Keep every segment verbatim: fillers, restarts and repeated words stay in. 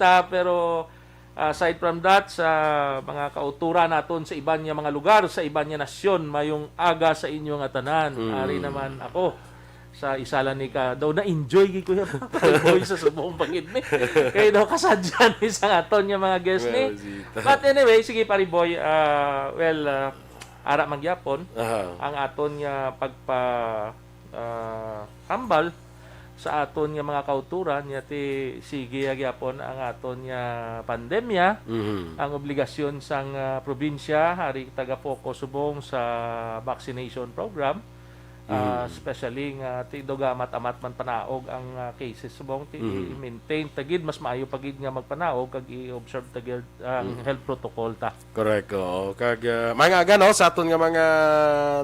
ta, pero aside from that, sa mga kauturan naton sa iban nga mga lugar, sa iban nga nasyon, mayong aga sa inyo nga tanan. Mm. Ari naman ako sa isa lang ni ka, daw na-enjoy gid ko yung Pariboy sa subong pangit ni. Kay daw kasadyan ni sa aton nga mga guest ni. Well, Zita. But anyway, sige, Pariboy, ah, well, ah, ara man gyapon Aha. ang aton nga pagpa ah, hambal sa aton nga mga kauturan, yati sige gyapon ang aton nga pandemya, Mhm. ang obligasyon sang, ah, probinsya, ari taga-focus subong sa vaccination program, ah, Mhm. especially nga ti daw gaamat-amat man panaog ang, ah, cases subong ti Mhm. i-maintain ta gid, mas maayo pa gid nga magpanaog kag i-observe ta gid ang Mhm. health protocol ta. Correct, oo. Kag, ah, may nga aga, no, sa aton nga mga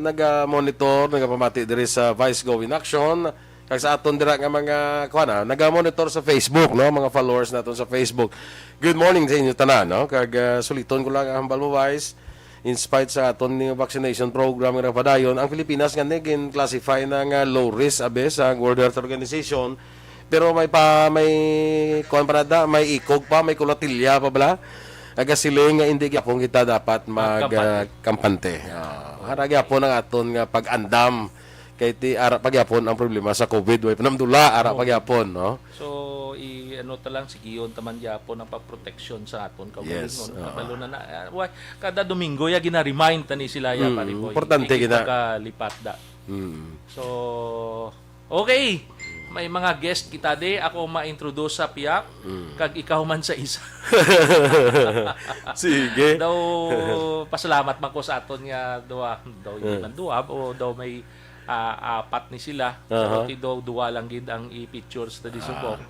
naga-monitor, nagapamati diri sa Vice Go in Action, kag sa aton dira nga mga, kuha na, naga-monitor sa Facebook, no, mga followers naton sa Facebook. Good morning sa inyo tanan, no? Kag, ah, suliton ko lang ang hambal mo, Vice. In spite sa aton ni vaccination program nga nagpadayon, ang Pilipinas nga ni gin-classify na nga low risk, abi, sa World Health Organization. Pero may pa, may kuwan pa na da, may ikog pa, may kulatilya pa bala. Nagasiling nga hindi gyapon kita dapat mag, Magkampante. ah, kampante. Ah, ara gyapon ang aton nga pag-andam. Kay ti ara pa gyapon ang problema sa COVID, way panamdula, ara pa Oo. gyapon, no? So, i-, ano ta lang, sigiyon ta man gyapon ang pagproteksyon sa aton Yes, kaugalingon. oo. Kabalo na na, ah, wa-, kada Domingo, ya gina-remind ta ni sila, ya, Mm, Pariboy. importante Hindi kita gina- kalipat da. Mm. So, okay. May mga guest kita di. Ako ma-introduce sa piyak, Mm. kag ikaw man sa isa. Sige. Daw, pasalamat man ko sa aton nga duha. Daw, hindi Eh. man duha, o daw may, ah, apat ni sila. Aha. Pero ti daw, duha lang gid ang i-pictures na di Ah. subong.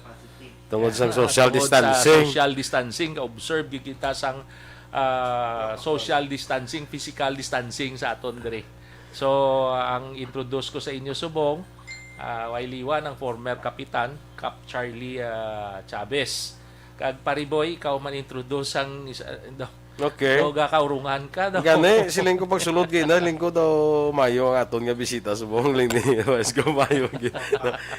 Tungod sa Ah, social tungod sa distancing. social distancing, ka-observe gyud kita sang, ah, social distancing, physical distancing sa aton diri. So, ang introduce ko sa inyo subong, ah, way liwan ang former kapitan, Cap Charlie, ah, Chavez. Kag Pariboy, ikaw man introduce ang isa, do-, Okay. do gakaurungan ka, do. Gani, siling ko pagsulod kay na, siling ko daw mayo ang aton nga bisita subong lang ni Vice Go, mayo gid.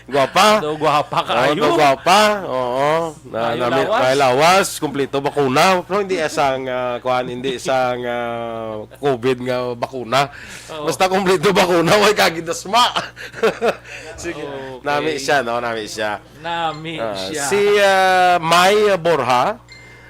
Gwapa. Do gwapa Oo, kaayo. do gwapa. Oo. Na, Mayo nami-, lawas. may lawas, kumpleto bakuna. Pero hindi sang, ah, kuan, hindi sang, ah, COVID nga bakuna. Oo. Basta kumpleto bakuna, way kagidasma. Sige, Okay. nami siya, no? Nami siya. Nami Ah, siya. si, ah, May Borja,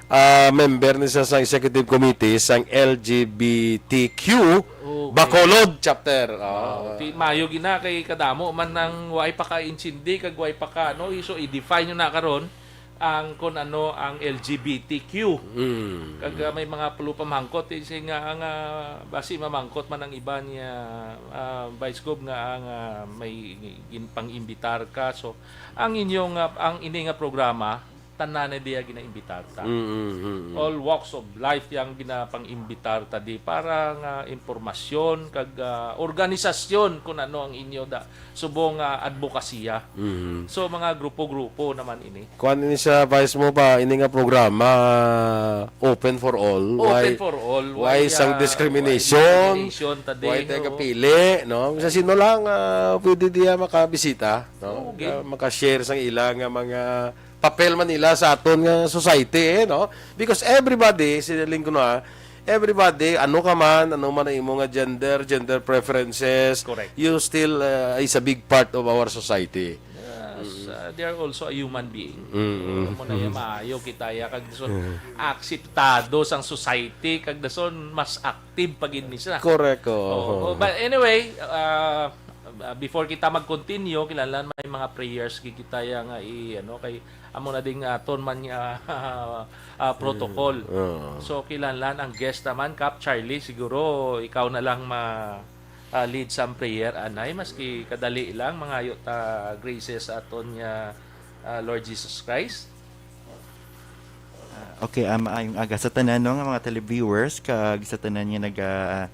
ah, member ni sa, sa executive committee sang L G B T Q Okay. Bacolod chapter. Ah. Wow. Ti-, mayo gina kay kadamo man nang way pa ka-intindi kag way pa ka, no? So, i-define nyo na karon ang kun ano ang L G B T Q. Mm. Kag, ah, may mga pulo pa mangkot, eh, si nga ang, ah, basi mamangkot man ang iba niya, ah, Vice Gov nga ang, ah, may gin-, pang-imbitar ka. So, ang inyong, ah, ang ini nga programa, tanan na diya ginaimbitar ta. Mm, mm, mm. All walks of life yang ginapang-imbitar ta di para nga impormasyon kag, ah, organisasyon kun ano ang inyo da, subong nga adbokasya. Mhm. So, mga grupo-grupo naman ini. Kuwan ini sa vice mo pa, ini nga programa, open for all. Open Why, for all. why Why, sang ah, discrimination? why discrimination ta Why din, tayo oo. kapili, no? Sa sino lang, ah, pwede diya makabisita, no? Oo, okay. Ah, makashare sang ila nga mga papel man nila sa aton nga society, eh, no? Because everybody, si Lingkuna, everybody, ano ka man, ano man ang imo nga gender, gender preferences, Correct. you still, uh, is a big part of our society. Yes, Mm. uh, they are also a human being. Mm-mm. Amo na yung maayo kita, ya, kag dason Mm. akseptado sang society, kag dason mas active pa gid ni sila. Correct, oo. Oo, Oo. but anyway, uh, uh, before kita mag-continue, kinahanglan may mga prayers gid kita ya nga i-, ano, kay amo na ding aton man nga, ah, protocol. Mm, oo. So, kinahanglan ang guest naman, Kap Charlie, siguro ikaw na lang ma-, ah, lead sa prayer, anay, maski kadali lang, mangayo ta graces aton nga, ah, Lord Jesus Christ. Ah, okay, ah, maayong aga sa tanan, no, nga mga televiewers, kag sa tanan nga naga-,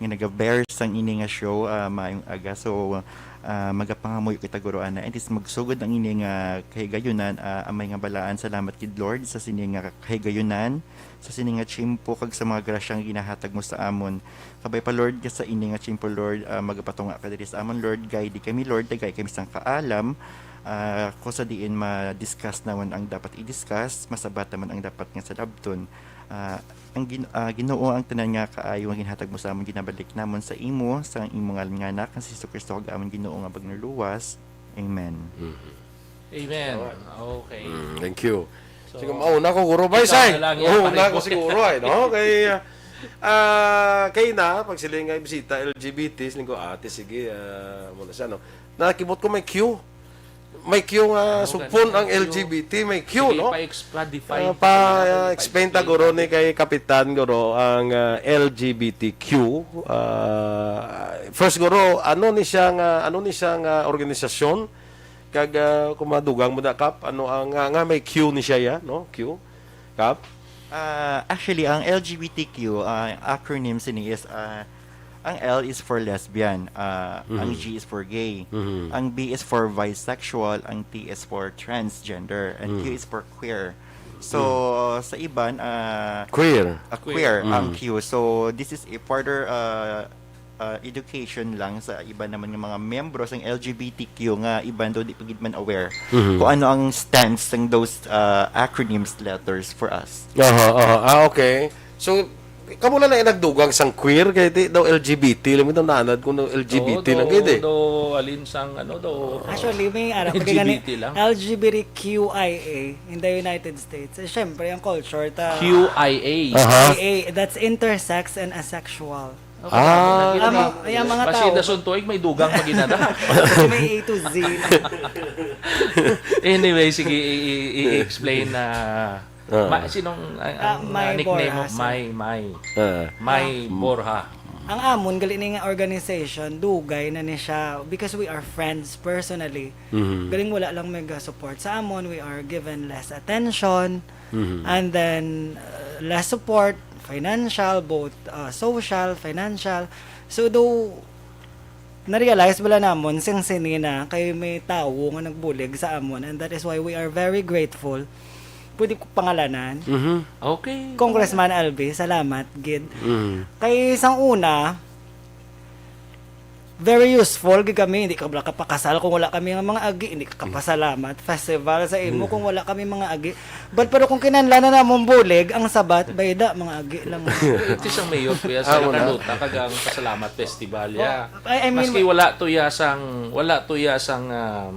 nga naga-bear sang ini nga show, ah, maayong aga. So, ah, magapangamuyo kita, guro, ana, and is magsugod ang ini nga kahigayunan, ah, amay nga balaan. Salamat gid, Lord, sa sini nga kahigayunan, sa sini nga tiyempo, kag sa mga grasya nga ginahatag mo sa amon. Kabay pa, Lord, ka sa ini nga tiyempo, Lord, ah, magapatunga ka diri sa amon, Lord. Guide kami, Lord, tagai kami sang kaalam, Ah, kung sa diin ma-discuss naman ang dapat i-discuss, masabat naman ang dapat nga salabton. Ah, ang Gin-, ah, Ginoo, ang tanan nga kaayo nga ginhatag mo sa amon, ginabalik namon sa imo, sa imo ngalan nga Anak, nga si Jesu-Cristo, kag amon Ginoo nga Manluluwas. Amen. Amen. Alright. Okay. Mm, thank you. So, Sige, mauna ko, guro. Bay, ikaw say. na lang yan, Oo, pare na ko. Siguro ay, no? Kay, ah, ah, kay na, pag sila nga bisita, L G B T, siling ko, ate, sige, ah, muna siya, no? Nakibot ko may Q. May Q nga, Ano sugpon ganun? ang Q. L G B T, may Q, Sige, no? pa-exp-, pa-define. Ah, pa-explain ta, guro, ni kay Kapitan, guro, ang ah, L G B T Q. Ah, first, guro, ano ni siya nga, ano ni siya nga organisasyon? Kag ah, kung madugang mo na, Kap, ano ang nga, nga may Q ni siya, ya, no? Q. Kap? Ah, actually, ang L G B T Q, ah, acronym sini is, ah, ang L is for lesbian, ah, ang G is for gay, Mhm. ang B is for bisexual, ang T is for transgender, and Q is for queer. So, sa iban, ah, Queer. a queer Mm. ang Q. So, this is a further, ah, ah, education lang sa iban naman nga mga miyembro sang L G B T Q nga iban daw di pa gid man aware Mhm. kung ano ang stance sang those, ah, acronyms letters for us. Aha, aha. Ah, okay. So, kamo na na nagdugang sang queer kay di daw L G B T lang, ito nanad ko no L G B T Oo, lang do, gid eh. Do, alin sang, ano, do. Actually, may ara ko L G B T lang? L G B T Q I A in the United States. Eh, syempre, ang culture ta Q I A. Aha. I A, that's intersex and asexual. Oh, Ah. lagi Ang na. mga- ay, ang mga Basi tao. Dasuntuig may dugang pa ginada. May A to Z. Anyway, sige, i- i- i-explain na Ah. ma, sinong ang, Ah, ang, May ah, nickname mo? Borja, sir. May, May. Ah. May Borja. Ang amon, gali ni nga organization, dugay na ni siya because we are friends personally. Mhm. Galing wala lang mega support sa amon, we are given less attention, Mhm. and then uh, less support, financial, both uh, social, financial. So do na-realize bala namon sing sini na kay may tawo nga nagbulig sa amon, and that is why we are very grateful. Pwede ko pangalanan? Mhm. Okay. Congressman Albi, salamat gid. Mhm. Kay sang una, very useful gid kami, hindi ka wala kapakasal kung wala kami nga mga agi, hindi ka kapasalamat festival sa imo kung wala kami mga agi. But pero kung kinahanglan na namon bulig, ang sabat bayda mga agi lang. Ito isang mayor, kuya, sa Ah, wala. Carlota, kag ang Pasalamat Festival, yeah. I, I mean, Maski wala to ya sang, wala to ya sang ah,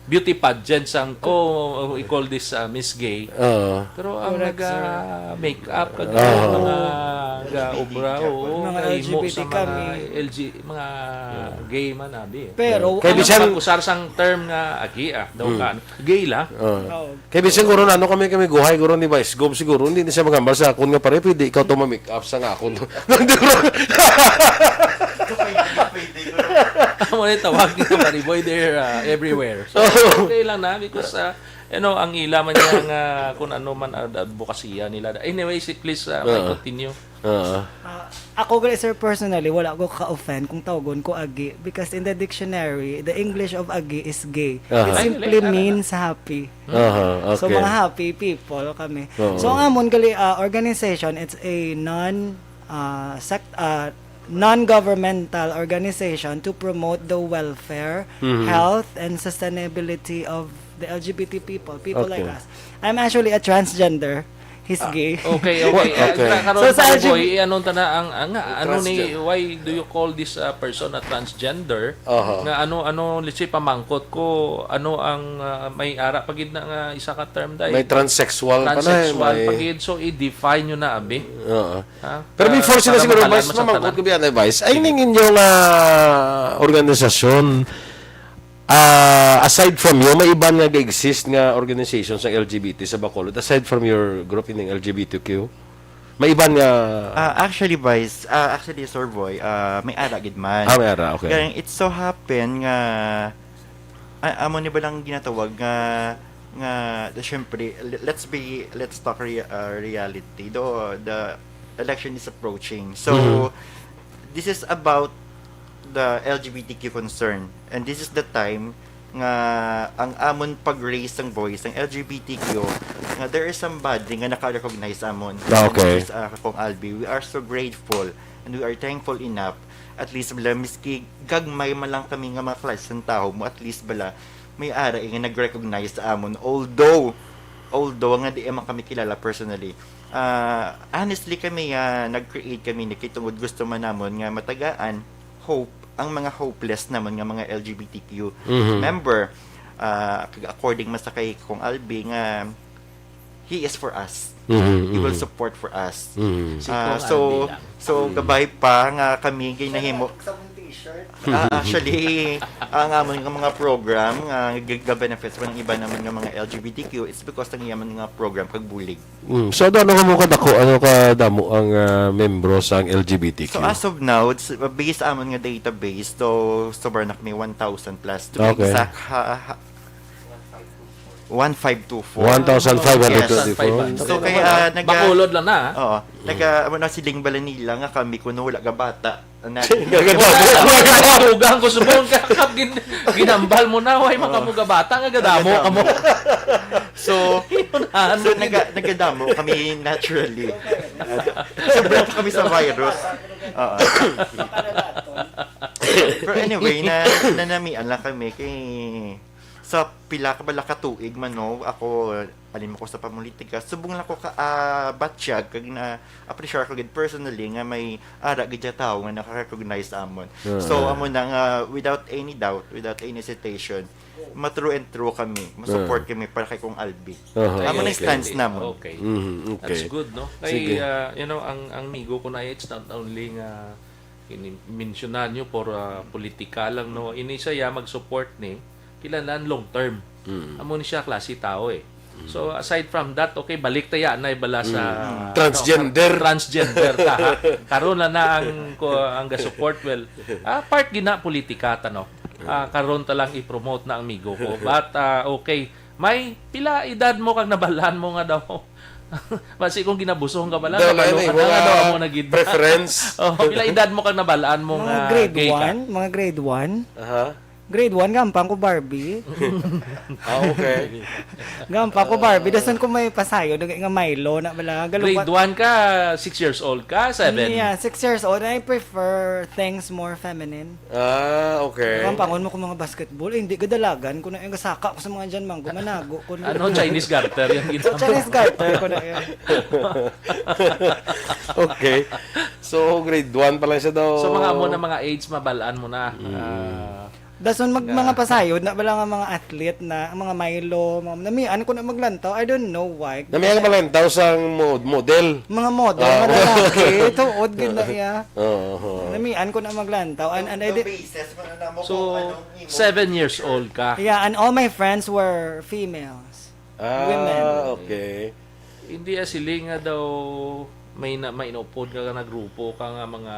beauty pageant sang, oh, we call this ah, Miss Gay. Oo. Pero ang Correct, sir. nag-make-up, kag Oo. mga ga-obra, oo, Mga kahimo L G B T sa mga kami. L G, mga gay man, abi. Pero Kay Ano bisan- pag-usar sang term nga agi, ah, daw Hmm. kan, gay lang. Oo. Oh, Kay bisan guro na ano kami kami guhay guro ni Vice Gov siguro hindi na siya magambal sa akon nga pare pwede ikaw to ma-make up sa nga akon. Amo na tawag nila, Mariboy, they're uh, everywhere. So, okay lang na because uh, you know, ang ila man niya nga kung ano man ad- advokasya nila. Anyway, si please uh, may Oo. continue. Oo. Ah, ako gali, sir, personally, wala ko ka-offend kung tawgon ko agi because in the dictionary, the English of agi is gay. Aha. It Ay, simply gali, means happy. Aha, okay. So mga happy people kami. Oo. So ang amon gali uh, organization, it's a non uh, sect uh, non-governmental organization to promote the welfare, Mhm. health, and sustainability of the L G B T people, people like Okay. us. I'm actually a transgender. He's gay. Okay, okay. Okay. Uh, karon, So, sa Pare L G B T Boy, eh, anong tana ang, ang nga, ano ni, Transgender. Why do you call this uh, person a transgender? Aha. Nga ano, ano, let's say, pamangkot ko, ano ang uh, may ara pa gid na nga isa ka term dai? May transsexual pa na eh. Transsexual May, pa gid, so i-define nyo na, abi. Oo. Ha? Pero before Para- sila para siguro, makalan Vice, mo sa mamangkot tanan. ko biya na, Vice. Ay, ning inyong ah, organisasyon, ah, aside from you, may iban nga ga-exist nga organization sa L G B T sa Bacolod, aside from your group, ining L G B T Q? May iban nga... Ah, actually, Vice, ah, actually, Sir Boy, ah, may ara gid man. Ah, may ara, okay. Kaya it so happen nga, ah, amo ni ba lang ginatawag nga, nga, the, syempre, le- let's be, let's talk rea- ah, reality. Do, the election is approaching. So, Mhm. this is about the L G B T Q concern. And this is the time nga ang amon pag-raise sang voice sang L G B T Q, nga there is somebody nga naka-recognize amon. Ah, okay. Which is, ah, Kong Albi. We are so grateful and we are thankful enough. At least bala, miski gagmay man lang kami nga mga klase sang tawo mo, at least bala, may ara nga nag-recognize sa amon. Although, although nga di man kami kilala personally, ah, honestly kami, ah, nag-create kami ni kay tungod gusto man namon nga matagaan hope ang mga hopeless namon nga mga L G B T Q Mhm. member. Ah, kag according man sa kay Kong Albi nga he is for us. Mhm, He will mhm. support for us. Mhm. Si Ah, Kong so, Albi lang. so Mm. gabay pa nga kami ginahimo. Sa mong t-shirt. Ah, actually, ang amon nga mga program nga g-, ga-benefits man ang iba naman nga mga L G B T Q, it's because ang yaman nga program kag bulig. Mm. So, ano, ano ka mo kadako, ano ka damo ang, ah, membro sang L G B T Q? So, as of now, it's, uh, based sa amon nga database, so, sobra na kami one thousand plus. To be Okay. exact, ha, ha, one five two four. One thousand five hundred twenty-four. Yes. So, kaya, ah, naga- Bacolod lang na, ah. Oo. Naga, ano na, siling bala nila nga kami kuno wala ka bata. Na- Nagadamo. Tugang ko subong ka, kap, gin-, ginambal mo na, way, maka Oo. mo gabata, nga gadamo ka mo. So, Yun, ano, so, yun. naga-, nagadamo kami naturally. Sobra pa kami sa virus. Oo. Pero anyway, na, nanamian lang kami kay sa pila ka bala ka tuig man, no, ako, alim ako sa pamulitika, subong lang ko ka, ah, batyag, kag na-appreciate ko gid personally nga may ara gid siya tawo nga naka-recognize amon. Ah. So, amo na nga, without any doubt, without any hesitation, ma-true and true kami, ma-support Ah. kami para kay Kong Albi. Aha. Amo na Okay. stance namon. Okay. Mhm, okay. That's good, no? Kay, Sige. ah, you know, ang, ang migo ko na, it's not only nga ini-, mentionan nyo for, ah, politika lang, no? Ini siya mag-support ni, kinahanglan long term. Mm. Amo ni siya klase tao, eh. Mm. So, aside from that, okay, balik taya na bala sa, Mm. ano, Transgender. transgender ta, ha? Karon na na ang, ko, ang ga-support, well, ah, part gina politika ta, no? Ah, karon ta lang i-promote na ang migo ko. But, ah, okay, may pila edad mo kag nabalaan mo nga daw? Basi kung ginabusong ka bala, Daw na nabalo ini, ka na nga mga daw, amo na gid na. preference. Oh, pila edad mo kag nabalaan mo Mga nga grade gay ka? one, mga grade one. Aha. Grade one, gampang ko Barbie. Ah, okay. Gampang ko Barbie. Dason ko may pasayo, nag-, nga Milo, na bala. Galong Grade pa- one ka, six years old ka, seven? Yeah, six years old. I prefer things more feminine. Ah, okay. Kampangon mo ko mga basketball. Eh, hindi, gadalagan ko na yung gasaka ko sa mga dyan, manggo, manago ko na. Ano, Chinese garter yung So, ginawa? Chinese garter ko na yun. Okay. So, grade one pa lang siya daw. So, mga amo na mga age, mabalaan mo na. Mm. Ah, Dason mag-, na mga pasayod na bala nga mga athlete na, ang mga Milo, mga, namian ko na maglantaw. I don't know why. Namian ka maglantaw sang mo-, model? Mga model, Ah. mga lalaki. Tuod gid na iya. Oo, oo. Namian ko na maglantaw. And, and I The di- basis, man, na mo So, kung anong imo seven years old ka. Yeah, and all my friends were females. Ah, Women. okay. Hindi, ah, sila nga daw may na-, may inupod ka nga grupo ka nga mga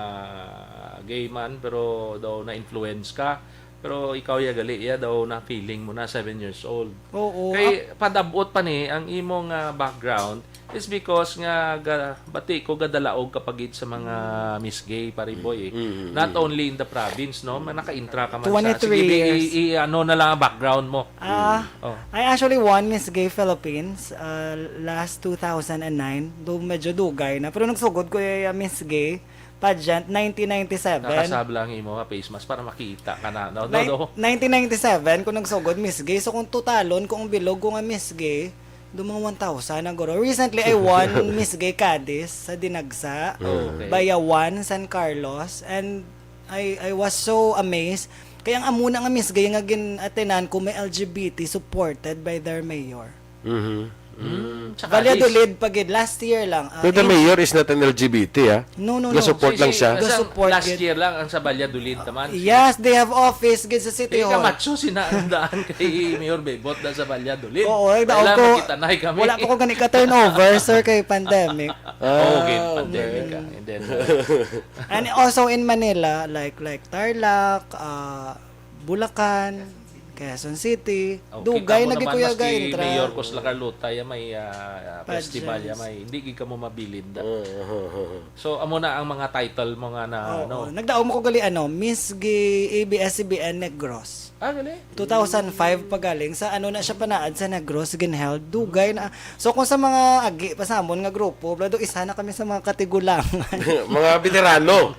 gay man, pero daw na-influence ka. Pero ikaw, ya, gali, ya, daw na-feeling mo na, seven years old. Oo, Kay, ak- padabot pa ni, ang imong, ah, background, is because nga ga-, bati ko gadalaog ka pa gid sa mga Miss Gay, pare boy, eh. Mm, mm, Not mm. only in the province, no? Ma-, naka-intra ka man sa, Twenty-three sige, i-, years. i-, i-, ano na lang ang background mo. Ah, Mm. Oh. I actually won Miss Gay Philippines, uh, last two thousand and nine. Do medyo dugay na. Pero nagsugod ko yung Miss Gay pageant nineteen ninety-seven. Nakasabla ang imo nga face mask para makita ka na, no? Do, Nine-, do. nineteen ninety-seven, kung nagsugod Miss Gay. So, kung totalon ko ang bilog ko nga Miss Gay, do mga one thousand ang guro. Recently, I won Miss Gay Cadiz sa Dinagsa, Oh, okay. Bayawan, San Carlos, and I, I was so amazed. Kaya ang amo na nga Miss Gay nga gin-atenan ko, may L G B T supported by their mayor. Mhm. Mm, sa Valladolid Cadiz. pa gid, last year lang, ah, Pero the in- mayor is not an L G B T, ah. No, no, no. Ga-support Si, lang si, siya. basta Ga-support last gid. year lang ang sa Valladolid naman. Si Yes, they have office gid sa City Kaya Hall. kamacho sina ang daan kay Mayor Bebot na sa Valladolid. Oo, eh, Wala, daw ko, makita na kami. wala pa ko gani ka turnover, sir, kay pandemic. Ah, Okay, pandemic okay. ka. And then, uh, And also in Manila, like, like Tarlac, ah, Bulacan, Quezon City, Okay, dugay kamo na gid naman, kuya maski ga-intra. Mayor Cosla Carlota, ya may, ah, ah, festival, ya Pageants. may, hindi gid kamo mabilin da. Oo, oo, oo. So, amo na ang mga title mo nga na, Oo, ano? Nagdaog mo ko gali, ano, Miss Gay A B S C B N Negros. Ah, gali? Two thousand five pa galing. Sa ano na siya panaad sa Negros, ginheld. Dugay na. So, kung sa mga agi pa sa amon nga grupo, bla, do isa na kami sa mga katigulangan. Mga veterano.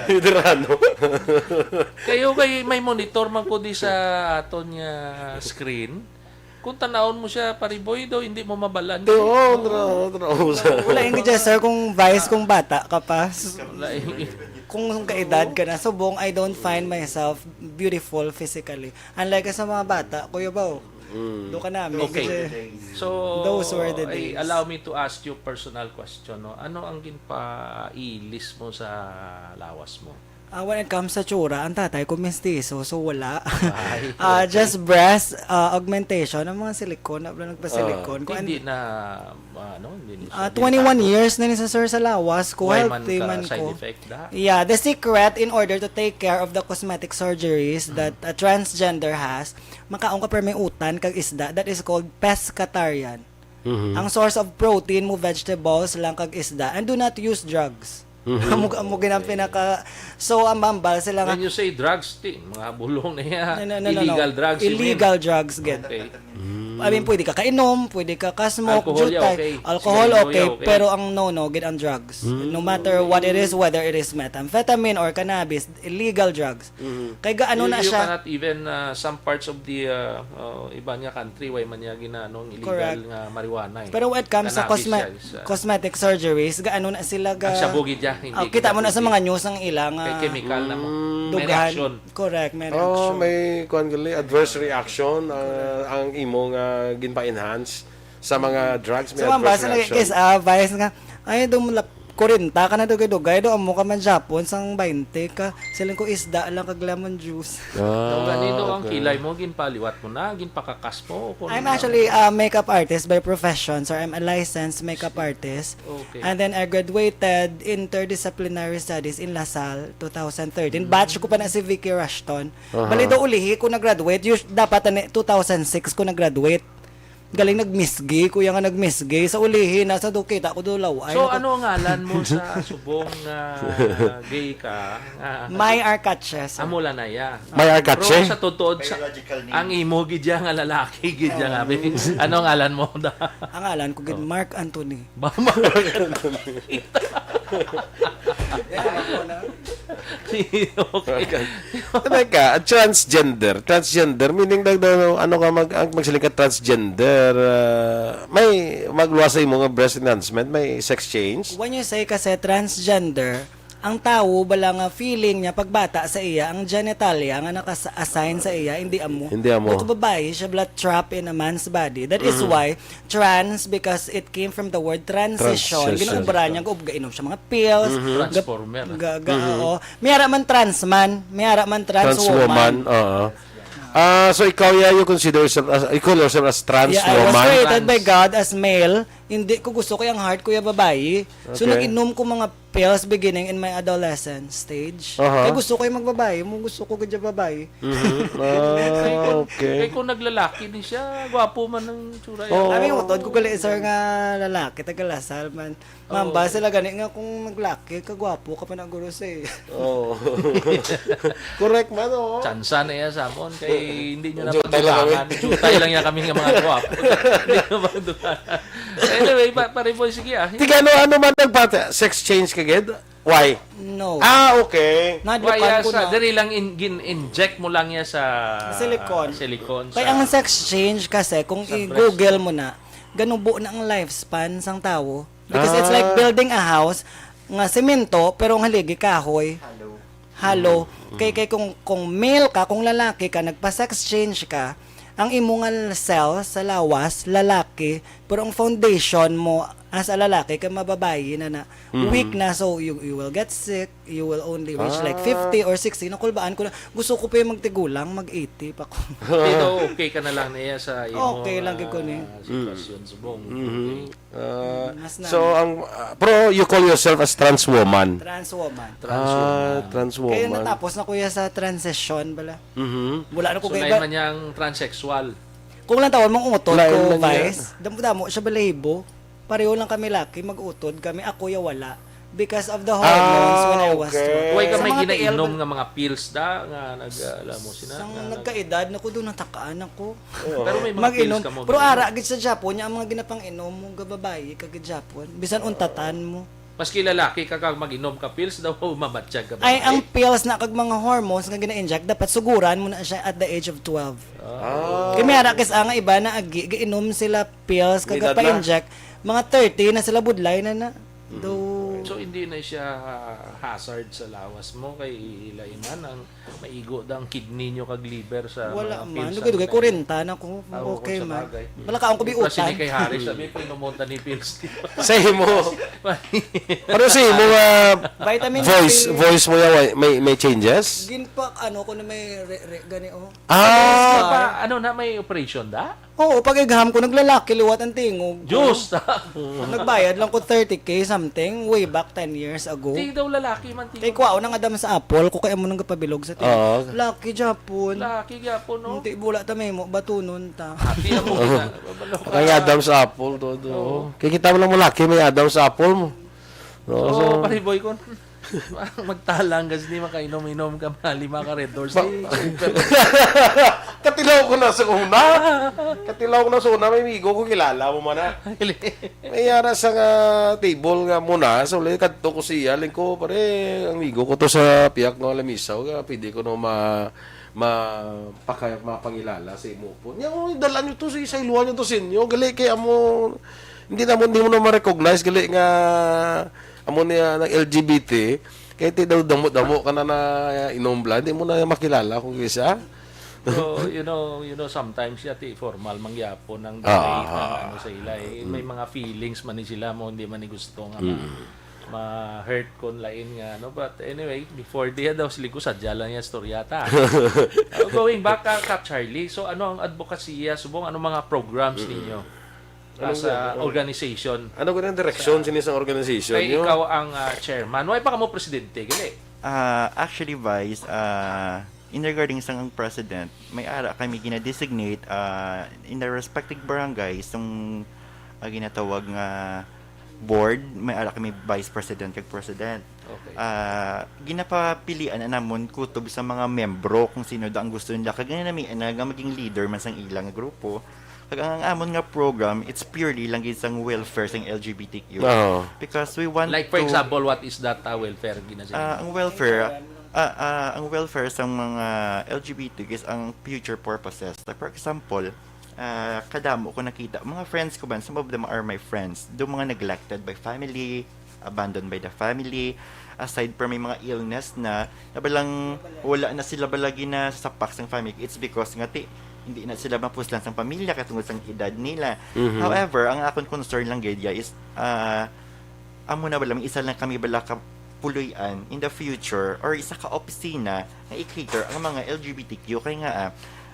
Veterano. Kayo kay may monitor man ko di sa ato nga screen, kung tanawon mo siya, Pariboy, daw hindi mo mabalaan. Oo, tra, tra, usa. Wala yung gidya, sir, kung vice, kung bata ka pa. Wala yung- Kung kaedad ka na, subong, I don't find myself beautiful physically. Unlike sa mga bata, Kuya Bao. Do ka namin. Okay. Kasi, So, Those were the ay, days. Allow me to ask you personal question, no? Ano ang ginpailis mo sa lawas mo? Ah, when it comes sa tsura, ang tatay ko mestizo, so wala. Ay, Ah, okay. Just breast ah, augmentation, ang mga silicone, na nagpa-silicone. Kung Hindi an- na, ano, hindi na siya Ah, twenty-one delikado. years na ni sa sir sa lawas ko, Why man healthy ka man side ko. Effect, da? Yeah, the secret in order to take care of the cosmetic surgeries Mm. that a transgender has, makaon ka pero may utan kag isda, that is called pescatarian. Ang source of protein mo, vegetables lang kag isda, and do not use drugs. Amo, amo gid ang pinaka, so ang mambal sila nga, When you say drugs, ti, mga bulong na yan. No, no, no, no, Illegal no. drugs, you mean? Illegal drugs gid. Okay. I mean, pwede ka kainom, pwede ka ka-smoke, Alcohol, yeah, jutay, okay. alcohol, Sigarilyo, okay, yeah, okay. Pero ang no-no gid ang drugs. No matter what it is, whether it is methamphetamine or cannabis, illegal drugs. Kay gaano you, na you siya? Cannot even, uh, some parts of the, uh, uh, iba nga country, way man niya ginanong illegal Correct. Nga marijuana eh. Pero when it comes sa Cannabis cosme- siya, is, uh, cosmetic surgeries, gaano na sila ga... Ang shabu gid yan, hindi Oh, kita mo na sa ginabuti. mga news ang ila nga Kay chemical na mo. May dughan. Reaction. Correct, may Oh, reaction. May kuan gali, adverse reaction, ah, ang imo nga ginpa-enhance sa mga drugs, may So, ma'am, adverse basta reaction. nag-kiss ah, bias nga, ay, dumulap, kurinta ka na dugay-dugay, do amo ka man Japon, sang bainte ka, siling ko isda lang kag lemon juice. Ah, Daw ganito ang okay. Kilay mo, ginpaliwat mo na, ginpakakas mo. Kung I'm actually a makeup artist by profession, sir. I'm a licensed makeup artist. Okay. And then I graduated interdisciplinary studies in La Salle, two thousand thirteen. Mm. Batch ko pa na si Vicky Rushton. Aha. Bali do ulihi ko nag-graduate. Us- dapat ani two thousand six ko nag-graduate. Galing nagmisgi, kuya nga nagmisgi. Sa ulihi na sa do kita ko do laway. So, Nako, ano ang ngalan mo sa subong nga gay ka? Nga, May Arcache, sir. Amo lang na iya. May Arcache? Pero sa totoo, sa, Biological name. Ang imo gid ya nga lalaki gid ya nga. Ano ang ngalan mo? Ang ngalan ko gid, Mark Anthony. Mama. Okay. Teka, transgender. Transgender, meaning daw, daw ano ka mag, ang magsiling ka transgender, ah, may magluwas sa imo nga breast enhancement, may sex change? When you say kasi transgender, ang tawo bala nga feeling niya pagbata sa iya, ang genitalia nga naka-assign sa iya, hindi amo. Hindi amo. Kung babayi siya, bala trapped in a man's body. That is why trans, because it came from the word transition. Transition. Ginuubra niya, gaub-, gainom siya mga pills. Transformer. Ga, ga, oo. May ara man trans man, may ara man trans, Trans woman, woman. Oo. Ah, so ikaw, yeah, you consider yourself as, you call yourself as trans Yeah, I was woman? created by Trans. God as male. Hindi ko gusto ko yung heart ko yung babayi. So Okay. nag-inom ko mga pills beginning in my adolescent stage. Aha. Kaya gusto ko yung magbabayi, mo gusto ko gadya babayi. Mhm. Ah, Kay okay. kung naglalaki ni siya, gwapo man ang tsura. Oo. Kami utod ko gali, sir, nga lalaki, taga Lasal man. Mamba sila gani nga kung naglaki, kagwapo ka pa na guro sa eh. Oh. Correct man, oh. Tsansa na iya sa amon kay hindi nyo na Jutay lang kami. pagdugangan. Jutay lang niya kami nga mga gwapo. Hindi nyo pagdugangan. Anyway, pa, pare boy, sige ah. Tiga ano, ano man nagpata? Sex change ka gid? Why? No. Ah, okay. Why Nadlukan ah, ko sa, na. Diri lang in, gin-inject mo lang niya sa Silicone. Silicone Kaya sa- ang sex change kasi, kung Sa breast. i-google mo na, ganubo na ang lifespan sang tawo. Because it's like Ah. building a house nga semento, pero ang haligi kahoy. Hello. Halo. Kay, kay kung, kung male ka, kung lalaki ka, nagpa-sex change ka, ang imo nga cell sa lawas, lalaki, pero ang foundation mo as a lalaki, kay mababayi na na. Weak na, so you, you will get sick, you will only reach like Ah. fifty or sixty. Nakulbaan ko na, gusto ko pa yung magtigulang, mag-eighty pa ko. Pero okay ka na lang niya sa imo Okay lang gid ko ni. ah, sitwasyon subong. Mhm. Okay. Ah, Mas na. So, ang, ah, pero you call yourself as trans woman? Trans woman. Trans Ah, woman. trans Kaya woman. natapos na kuya sa transition bala. Mhm. Wala na ko So, kay lain man niyang transsexual. Kung lang tawon mong utod Lain ko, man niya. Vice, damo-damo siya balahibo. Pareho lang kami laki, mag-utod kami. Ako ya wala. Because of the hormones Ah, when I was okay. twelve. Way ka Sa may mga ginainom T L, nga mga pills da nga nag uh, alam mo sina. Sang nga nag- nagkaedad na ko doon, natakaan ako. Pero may mga Mag-inom. pills ka mo. Pero ginom. Ara gid sa Japan niya ang mga ginapang-inom mo gababayi ka gid Japan. Bisan untatan mo. Maski lalaki ka kag mag-inom ka pills daw, mamatsyag ka Ay, ang babae. Pills na kag mga hormones nga gina-inject, dapat suguran mo na siya at the age of twelve. Ah. Kaya may ara kis nga iba na agi, giinom sila pills kag May edad na. pa-inject, mga thirty na sila, budlay na na. Do So hindi na siya hazard sa lawas mo kay lain man ang maigo da ang kidney nyo kag liver sa wala mga man. pills Lugay-lugay, ang- kurenta na ko. Ah, oo, Okay, sa man. bagay. Malakaon ko Di ba, sini biutan. Kay Harris, sabi, "Pinumunta ni pills." Sa imo. Pero sa imo nga Vitamin voice, C. Voice mo yan, may, may changes? Ginpak, ano ko na may re, re, gani, oh. Ah, Pa, ano na, may operation da? Oo, pag-exam ko, naglalaki liwat ang tingog ko. Diyos! Nagbayad lang ko thirty K something way back ten years ago. Di daw lalaki man. Di Kay kuwaon ang Adam's apple ko, kaya mo nang gapabilog sa tingog. Oo. Laki, Japon. Laki gyapon, no? Hindi, bula ta may mo, batunon ta. Ati ang mga, ano ka? Kay Adam's apple to, to. Kay kita mo lang mo laki, may Adam's apple mo. No, So, so, pare boy, kung magtalang gas ni makainom-inom ka, mali mga ka Red Horse. Ba- Di, Katilaw ko na sa una. Katilaw ko na sa una, may amigo ko, kilala mo man na. May ara sa nga table nga muna, so ulit kadto ko siya, ling ko, pare, ang amigo ko to sa piyak nga lamisaw, nga pwede ko no ma, ma, paka, mapangilala sa imo po. Nya, oh, dala nyo to, sa isailuhan nyo to sa inyo, gali kay amo, hindi na mo, hindi mo na ma-recognize, gali nga, amo niya, ng L G B T, kay ti daw damo-damo ka na na inom bla, hindi mo na makilala kung kisa. So, you know, you know, sometimes yati formal mangyapon ang Ah, debate, ang ah. Ano sa ila. Eh, may mga feelings man ni sila mo, hindi man ni gusto nga ma, ma-hurt kon lain nga, ano. But anyway, before diya daw, siling ko, sadya lang yan, storyata. Uh, going back, ka, ka Charlie, so ano ang advokasya, subong, ano mga programs ninyo as Ano a nga? organization? Ano ko ang direksyon sini sa organization Kay nyo? Ikaw ang ah, chairman. Why pa ka mo presidente, gali? Ah, actually, Vice, ah, in regarding sa ang president, may ara kami gina-designate ah, in the respective barangay, itong ah, ginatawag nga board, may ara kami vice president kag president. Okay. Ah, ginapapilian na namon kutob sa mga membro kung sino da ang gusto nila. Kag nami na nga maging leader man sang ilang grupo. Kag ang amon nga program, it's purely lang gid sang welfare sang L G B T Q. Oo. Because we want Like, for to example, what is that uh, welfare? Gina-, Ah, ang welfare, ah, ah, ang welfare sa mga L G B T is ang future purposes. Like, for example, ah, kadamo ko nakita, mga friends ko man, some of them are my friends. Do mga neglected by family, abandoned by the family, aside from may mga illness na, na balang wala na sila balagi na sapak sang family. It's because nga ti, hindi na sila mapuslan sang pamilya katungod sang edad nila. Mhm. However, ang akon concern lang gid ya is ah, amo na bala, isa lang kami bala ka puloy-an in the future or isa ka opisina nga i-cater ang mga L G B T Q. Kay nga, ah,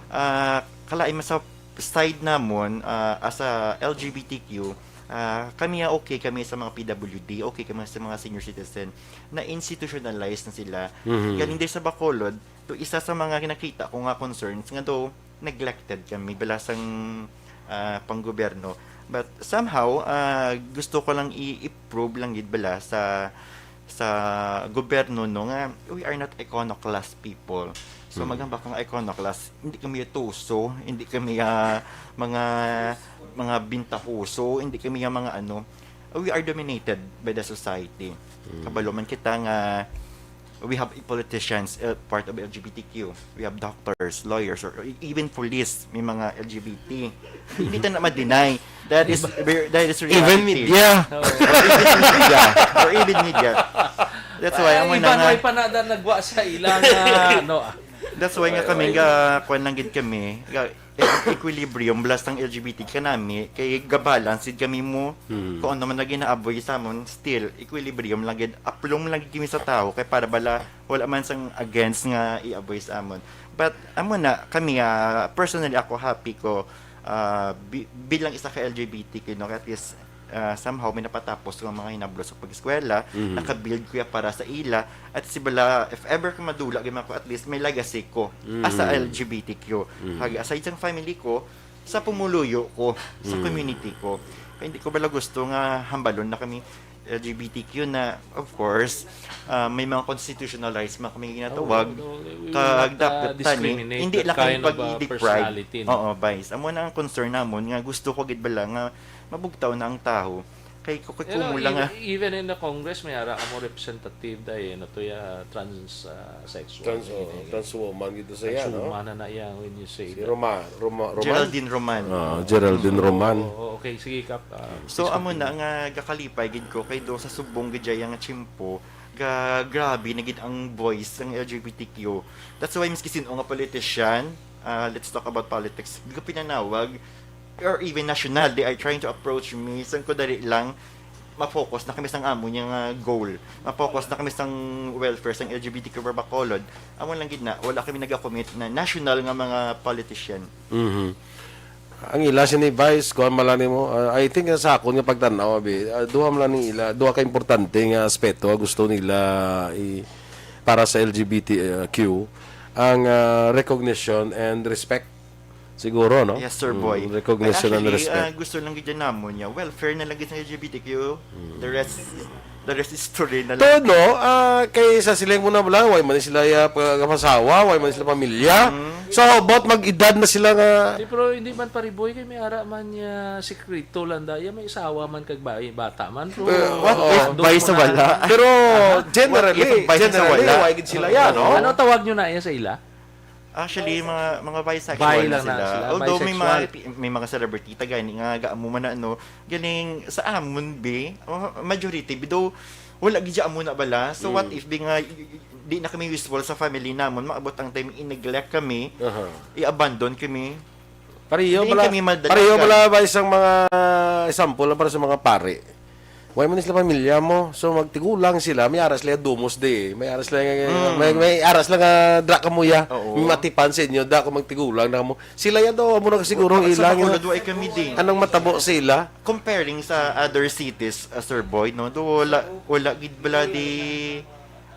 ah, kalain man sa side namon, ah, as a L G B T Q, ah, kami, ah, okay kami sa mga P W D, okay kami sa mga senior citizen na institutionalized na sila. Mhm. Galing din sa Bacolod, to isa sa mga nakita ko nga concerns nga daw neglected kami bala sang ah, panggobyerno. But somehow, ah, gusto ko lang i- i-prove lang gid bala sa sa gobyerno, no, nga we are not iconoclast people. So Mm. maghambak nga iconoclast, hindi kami tuso, hindi kami ah, mga mga bintahoso, hindi kami ah, mga ano. We are dominated by the society. Kabalo man kita nga we have politicians, uh, part of L G B T Q. We have doctors, lawyers, or e- even police, may mga L G B T. Hindi ta na ma-deny. That is, that is reality. Even media. Or even media. Or even media. That's why, Ay, amo iba na nga, na ipanada nagwa sa ilang ah, ano ah. that's why nga kami, ga, kwan lang gid kami, ga, e- equilibrium, bala sang L G B T kanami, kay ga-balance gid kami mo, Hmm. kung ano man na gina-avoid sa amon, still, equilibrium lang gid, aplom lang gid kami sa tao, kay para bala, wala man sang against nga i-avoid sa amon. But, amo na, kami, ah, personally, ako happy ko, ah, bi- bilang isa ka L G B T Q, no, at least, ah, somehow may napatapos ko ang mga hinablo sa pag-eskwela, Mhm. naka-build ko ya para sa ila, at si bala, if ever ko madula, gima ko, at least may legacy ko as a Mhm. L G B T Q. Mhm. Kag aside sa family ko, sa pumuluyo ko, sa Mhm. community ko. Kaya hindi ko bala gusto nga hambalon na kami L G B T Q na, of course, ah, may mga constitutional rights man kami ginatawag, Oh, no, we will kag not, uh, dapat tani, discriminate hindi that lang kami kind of, uh, pag-i-deprive. personality, no? Oo, Vice. Amo na ang concern namon nga gusto ko gid bala nga mabugtaw na ang tawo. Kay ko, kay Hello, kumula nga. Even, even in the Congress, may ara ka mo representative dahil na to ya trans uh, sexual. Trans, oh, trans woman gito sa iya, no? Transwoman na na iya when you say Si that. Roma, Roma, Roman? Geraldine Roman. Ah, Geraldine Roman. Oo, okay, sige, Kap. Ah, So please amo na continue. nga gakalipay gid ko kay do sa subong gid dyan nga tiyempo, ga grabe na gid ang voice sang L G B T Q. That's why miski sin-o nga politician, ah, let's talk about politics, gapinanawag or even national, they are trying to approach me. Sang ko dali lang ma-focus na kami sang amo niya nga goal. Ma-focus na kami sang welfare sang L G B T Q for Bacolod. Amo lang gid na, wala kami nagakommit na national nga mga politician. Mhm. Ang ila sini, Vice, kuan man lang nimo. Ah, I think sa akon nga pagtan-aw, abi, ah, duha man lang ning ila, duha ka importante nga aspeto nga gusto nila i para sa L G B T Q, ang ah, recognition and respect, siguro, no? Yes, sir, boy. Mm, recognition Ay, and actually, respect. ah, gusto lang gid namon niya. Welfare na lang gid sa L G B T Q. The rest, the rest is history na lang. Todo, ah, kay sa sila mo na wala, way man sila ya pagapasawa, way man sila pamilya. Mm. So, about mag-edad na sila nga Di, pero hindi man, Pariboy, kay may ara man niya sikreto lang da. Iya may asawa man kag bayi, bata man. Pero, Eh, what oh, if doon Bay mo sa na. wala? Pero What if generally, ang bay sa generally, wala? way gid sila ya, no? Ano tawag nyo na iya sa ila? Actually, mga mga bisexual Bi na lang na sila. sila, Although may mga bisexual. may mga celebrity taga ni nga gaamo man na, ano, galing sa amon, be, uh, majority, though wala gid amo na bala. So what if, be, nga y- y- di na kami useful sa family namon, maabot ang time i-neglect kami, Aha. i-abandon kami. Pareho Hindi pala, kami madala pareho ka- pala ba isang mga example lang para sa mga pare. Way man sila pamilya mo. So magtigulang sila, may ara sila dumos di. May ara sila may, may ara sila nga dra ka mo ya. Oo. May matipan sa inyo da kung magtigulang na mo. Sila yan daw amo na siguro Sa ilang Bacolod, way kami din. Anong matabo sa ila? Comparing sa other cities, uh, Sir Boy, no, do wala wala gid bala di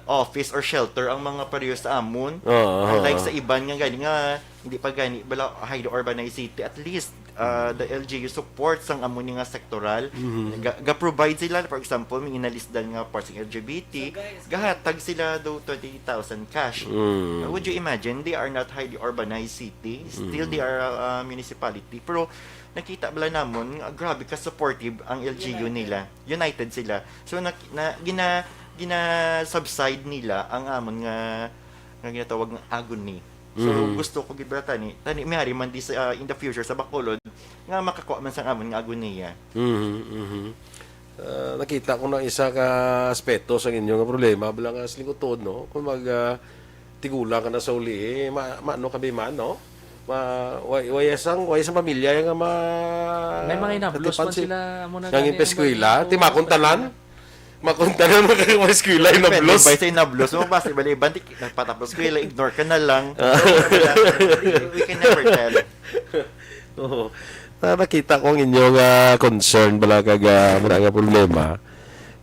office or shelter ang mga pareho sa amon. Oo, oo, Unlike oo. Sa iban nga gani nga hindi pa gani bala highly urbanized city, at least uh, the L G U support sang amo ni nga sektoral. Mm-hmm. Ga, ga-provide sila, for example, may inalisdan nga part sa L G B T, gahatag sila do twenty thousand cash. Mm. Uh, would you imagine, they are not highly urbanized city, still they are a uh, municipality, pero nakita bala namon nga grabe ka supportive ang L G U nila. United sila. So na, na gina gina-subside nila ang amon nga nga ginatawag nga agony. So Mhm. gusto ko gid bala tani, tani miyari man di sa uh, in the future sa Bacolod nga makakuha man sang amon nga agoniya. Mhm, mhm. Ah, nakita ko na isa ka aspeto sa inyo nga problema bala nga siling utod, no, kung mag ah, tigulang ka na sa uli, eh, ma, maano kami man, no? Ma, way, way sang way sang pamilya nga ma May mga inablos katipan man si- sila, amo na Nga gani, ginpaeskwela, oo, timakon tanan. Makon tanan mo kay eskwela inablos. Bay sa inablos mo, basta bali iban, di, nagpatapos ko ila, ignore ka na lang. We can never tell. Oo. Na nakita ko ang inyong ah, concern bala kag ah, mura nga problema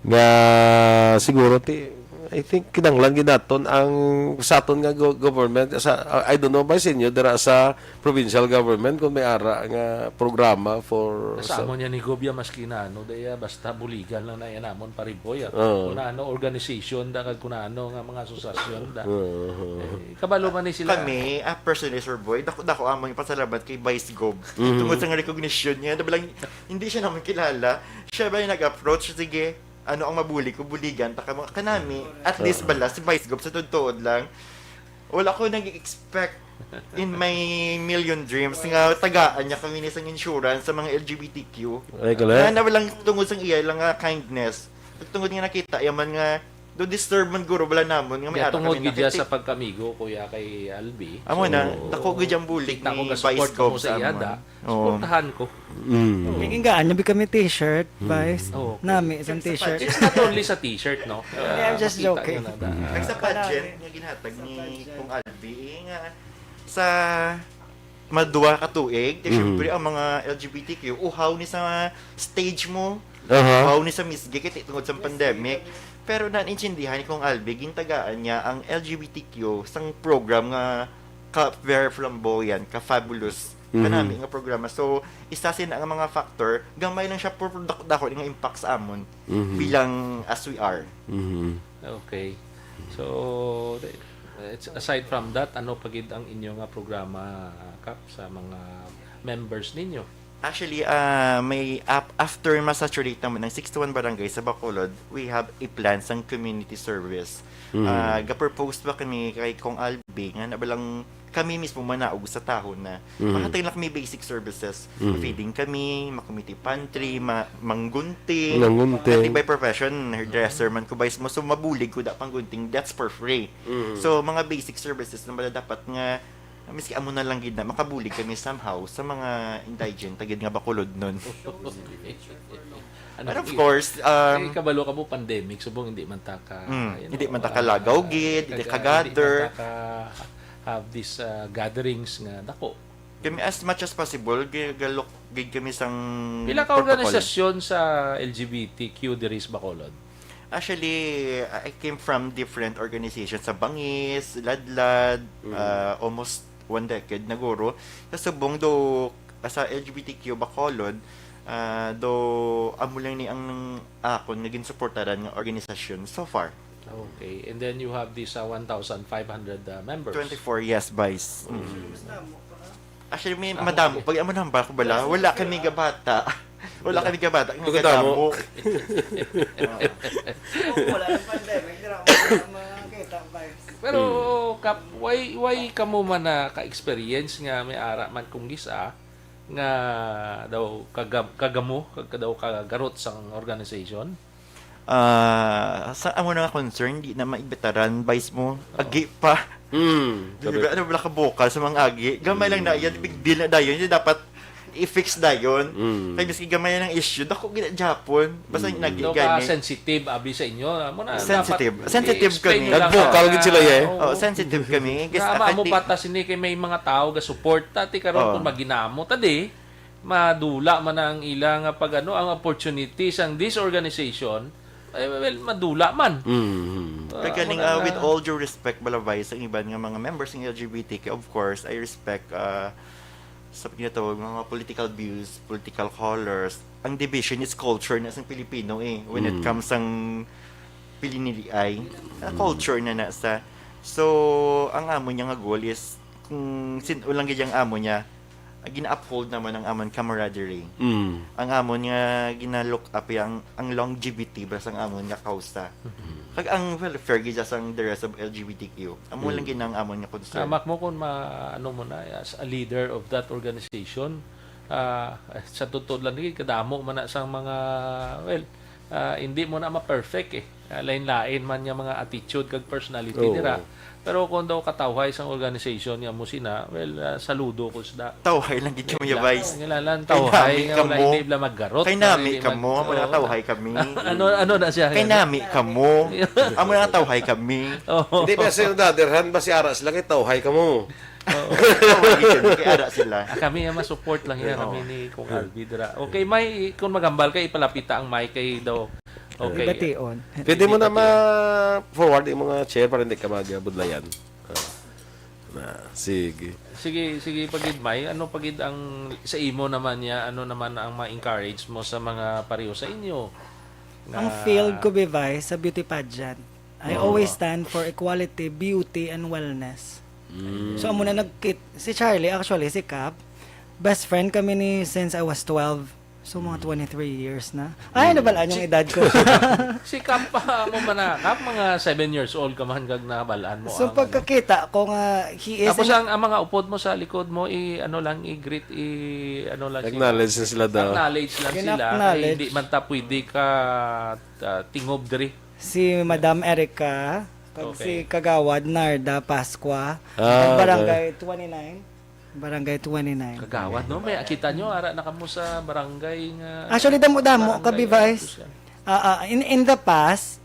nga siguro ti I think kinahanglan ginaton ang sa aton nga go- government sa ah, I don't know ba sa inyo dira sa provincial government kung may ara nga programa for Sa amo niya ni Gobia, maski na ano, daya basta buligan lang na yan namon, Pariboy. Ah. Oo. Kung ano, organization da, kag kung ano nga mga asosasyon da. Oo. Eh, kabalo man ni sila. Kami, ah, personally, Sir Boy, dako, dako amon yung pasalamat kay Vice Gov. Tungod sa nga recognition niya, na balang, hindi siya naman kilala. Siya ba yung nag-approach? Sige, ano ang mabuli ko? Buligan, ta ka mo. Kanami, at least bala, si Vice Gov sa tuod-tuod lang. Wala ko nag-expect in my million dreams nga tagaan niya kami ni sang insurance sa mga L G B T Q. Ay, Nga kala. na walang tungod sang iya lang nga kindness. Tungod nga nakita, yaman nga, do disturb man guro bala namon nga may Kaya ara tungod kami gid siya nakita. Sa pagkamigo, Kuya, kay Albi. Amo na, So, dako gid ang bulig kita ko ni ga-support Vice ka Gov mo sa sa iya, amon. da. Oo. Suportahan ko. Mm. Kaya nga, ano ba kami t-shirt, Vice? Oo. Nami, isang t-shirt. It's not only sa t-shirt, no? Ah, Ah, just makita joking. Yun, na, na, Nagsa pageant nga ginhatag ni Kong Albi, eh, nga sa madwa ka tuig, kay Mhm. syempre ang mga L G B T Q, uhaw ni sa stage mo, Aha. uhaw ni sa Miss Gay, kay tungod sa pandemic. Pero naintindihan ni Kong Albi, gintagaan niya ang L G B T Q sang program nga ka very flamboyant, ka fabulous, Mhm. kanami nga programa. So, isa sina nga mga factor, gamay lang siya, pero dako-dako nga impact sa amon Mhm. bilang as we are. Mhm. Okay. So, it's, aside from that, ano pa gid ang inyo nga programa, Kap, sa mga members ninyo? Actually, ah, may ap-, after ma-saturate naman ang sixty-one barangay sa Bacolod, we have a plan sang community service. Mm. Ah, ga-propose ba kami kay Kong Albi nga na balang kami mismo manaog sa tawo na Mm. makatay lang kami basic services. Mm. Feeding kami, ma-community pantry, ma-, manggunting. Manggunting. At by profession, hairdresser man ko, vice mo. So, mabulig ko da panggunting. That's for free. Mm. So, mga basic services na bala dapat nga, miski amo na lang gid na, makabulig kami somehow sa mga indigent, tagid nga Bacolodnon. Ano, And of i-, course, um, eh, kabalo ka mo, pandemic, subong hindi man ta ka, Mm, you hindi know, man ta ah, kalagaw gid, hindi kaga-, ka-gather. Hindi man ta ka have these, ah, gatherings nga dako. Kami, as much as possible, gi-, galok gid kami sang Pila ka protocol. Organisasyon sa L G B T Q diri sa Bacolod? Actually, I came from different organizations sa Bangis, Ladlad, Mm. ah, almost one decade na guro. Sa subong do, sa L G B T Q Bacolod, ah, do amo lang ni ang akon nga ginsuportaran nga organisasyon so far. Okay. And then you have this, uh, one thousand five hundred, uh, members. Twenty-four, yes, Vice. Mm. Actually, may Ah, madamo. Okay. Pag amo nang bako bala, wala kami gabata. Wala kami gabata. Ito Ang kadamo. Kadamo. Kung wala ng pandemic, dira mo na makita, Vice. Pero, Mm. Kap, why, why kamo man na ka-experience nga may ara man kung gisa nga daw kagam-, kagamo, kag daw kagarot sang organization? Ah, sa amo na nga concern, di na maibitaran, vice mo, Oo. Agi pa. Mm, Di ba? sabi Ano, wala ka bukal sa mga agi? Gamay lang na yan, big deal na dayon. Yung dapat i-fix dayon. Mm. Kaya miski gamay lang issue, dako gina Japon. Basta Mm. nagi Daw ka gani. Sensitive, abi sa inyo. Amo na, Sensitive. dapat Sensitive i-explain kami. nyo lang Nag-vocal na, gid sila, eh. Oo. Oh, sensitive kami. Guess Nga, amo affecting pata sini kay may mga tao ga-support. Tati karon Oh. kung maginamo, tadi, madula man ang ila nga pag ano, ang opportunities ang this organization, eh, well, madula man. Mm. Ah, Kagaling, wala ah, with na. all due respect, Balabay, sa iban nga mga members ng L G B T Q, of course, I respect, ah, sa ginatawag mga political views, political colors. Ang division is culture na sa Pilipino eh, when it Mm. comes ang piliniliay. Ah, Mm. culture na na sa. So, ang amo niya nga goal is, kung sin-, ulang gid ang amo niya, gina-uphold naman ang amon camaraderie. Mm. Ang amon nga gina-look up ang, ang longevity, basta ang amon nga kausa. Mm. Kag ang welfare gid sang the rest of L G B T Q. Amo Mm. lang gid ang amon nga concern. Tama mo kung ma-, ano mo na, as a leader of that organization, ah, sa totoo lang, kadamo man na sang mga, well, ah, hindi mo na ma-perfect eh. Ah, lain-lain man nga mga attitude kag personality Oo. nira. Pero kung daw katawhay sang organization nga mo sina, well, ah, saludo ko sila. Tawhay lang gid kamo, Wait ya lang, Vice. Wait lang, Kay tawhay nami nga wala, kamo. Hindi bala maggarot, Kay nami hindi mag-, kamo, amo na oo. Tawhay kami. Ano, ano na siya? Kay nami kamo. Amo na tawhay kami. Oo. Hindi, pero sa yung the other hand, basi ara sila kay tawhay kamo. Oo. Tawhay gid kami, kay ara sila. Ah, kami nga ma-support lang yan, Oo. kami ni Kong Albi dira. Okay, may, kung magambal ka, ipalapita ang mic kay daw. Okay. Ibation. Pwede mo na Ibation. ma-forward yung mga chair para hindi ka magbudlayan. Ah. Na, sige. Sige, sige, pagid may, ano pagid ang sa imo naman niya, ano naman ang ma-encourage mo sa mga pareho sa inyo? Ang Na field ko, Bivay, sa beauty pageant. I Oo. always stand for equality, beauty, and wellness. Mm. So, amo na nagkit-, si Charlie, actually, si Cap, best friend kami ni since I was twelve. So, mga Mm. twenty-three years na. Ay, Mm. nabalaan yung Si edad ko. Si Cap, ah, mo man na, Cap, mga seven years old ka man kag nabalaan mo So, ang, ano. pagkakita ko nga, he is Tapos an ang, ang mga upod mo sa likod mo, i-, ano lang, i-greet, i-, ano lang sila. Acknowledge na sila daw. Acknowledge lang sila. Kay Kina-acknowledge. hindi man ta pwede ka, ah, tingob diri. Si Madam Erica, kag Okay. si Kagawad Narda Pascua, Ah, kag Barangay okay. twenty-nine. Barangay twenty-nine. Kagawad, no? May, kita nyo, ara na kamo sa barangay nga Actually, damo-damo, barangay Kabi Vice. Official. Ah, ah, in, in the past,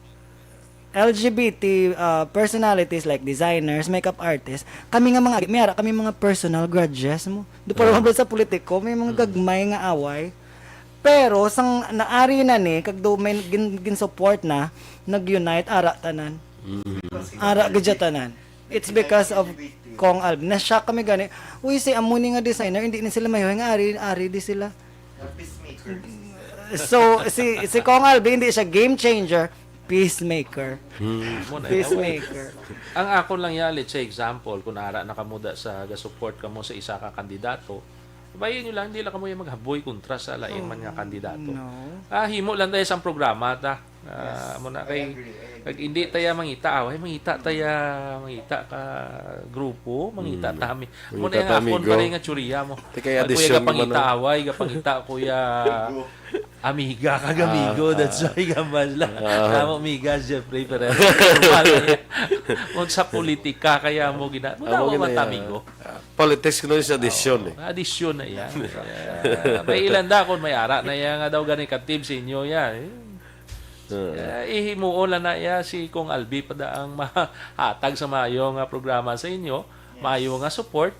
L G B T, ah, personalities like designers, makeup artists, kami nga mga, may ara kami mga personal grudges mo. Do para Mm. sa politiko, may mga Mm. gagmay nga away. Pero sang naari na ni, kag do may gin-, gin-support na, nag-unite, ara tanan. Mm. Ara gid siya tanan. It's because of Kong Alvin. Na-shock kami gani. Uy, si amo ni nga designer, hindi ni sila mahiway nga ari, ari di sila. Peacemakers. So, si, si Kong Alvin, hindi siya game changer, peacemaker. Hmm. Mo na, Peacemaker. Ang ako lang yan, let's say example, kung ara na kamo da sa ga-support kamo sa isa ka kandidato, Bayi nyo lang, di lang kamo yung maghaboy kontra sa lain man nga kandidato. No. Ah, himo lang tayo sa programa ta. Ah, Yes, mo na I kay agree, I agree. Kag hindi taya mangita away, mangita taya, mangita ka grupo, mangita Mm. ta ami. Mo Mangita na ta, akon amigo. Pare nga tsuriya mo. Ti kay Ay, kuya, addition gapangita naman, no? Away, gapangita kuya amiga kag amigo, Ah, that's ah. Why gambas lang. Ah. Namo amiga, Jeffrey Perez. Mo sa politika kaya mo gina-, mo Amo tama gina-, mata, amigo. Ah, politics kuno sa addition, eh. Addition na iya. Ah, may ilan da kon may ara na iya nga daw gani ka team sa inyo iya, eh. Ah. Eh, ihimuon lang na iya si Kong Albi pa da ang mahatag sa maayo nga programa sa inyo, maayo nga support.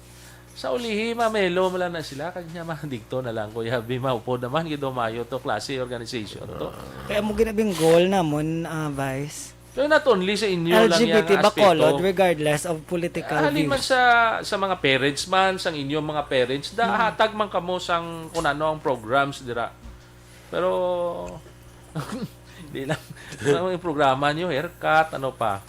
Sa ulihi, mamelo mo lang na sila, kag niya, mga digto na lang, Kuya Albi, maupod naman, gid, mayo to klase organization to. Kaya mo ginabing goal namon, ah, Vice. So, not only sa inyo lang L G B T yan nga aspeto. Bacolod, regardless of political Ah, halin man views. Sa, sa mga parents man, sang inyong mga parents, da, Hmm. hatag man kamo sang kung ano ang programs dira. Pero, di lang. Ano yung programa nyo? Haircut, ano pa?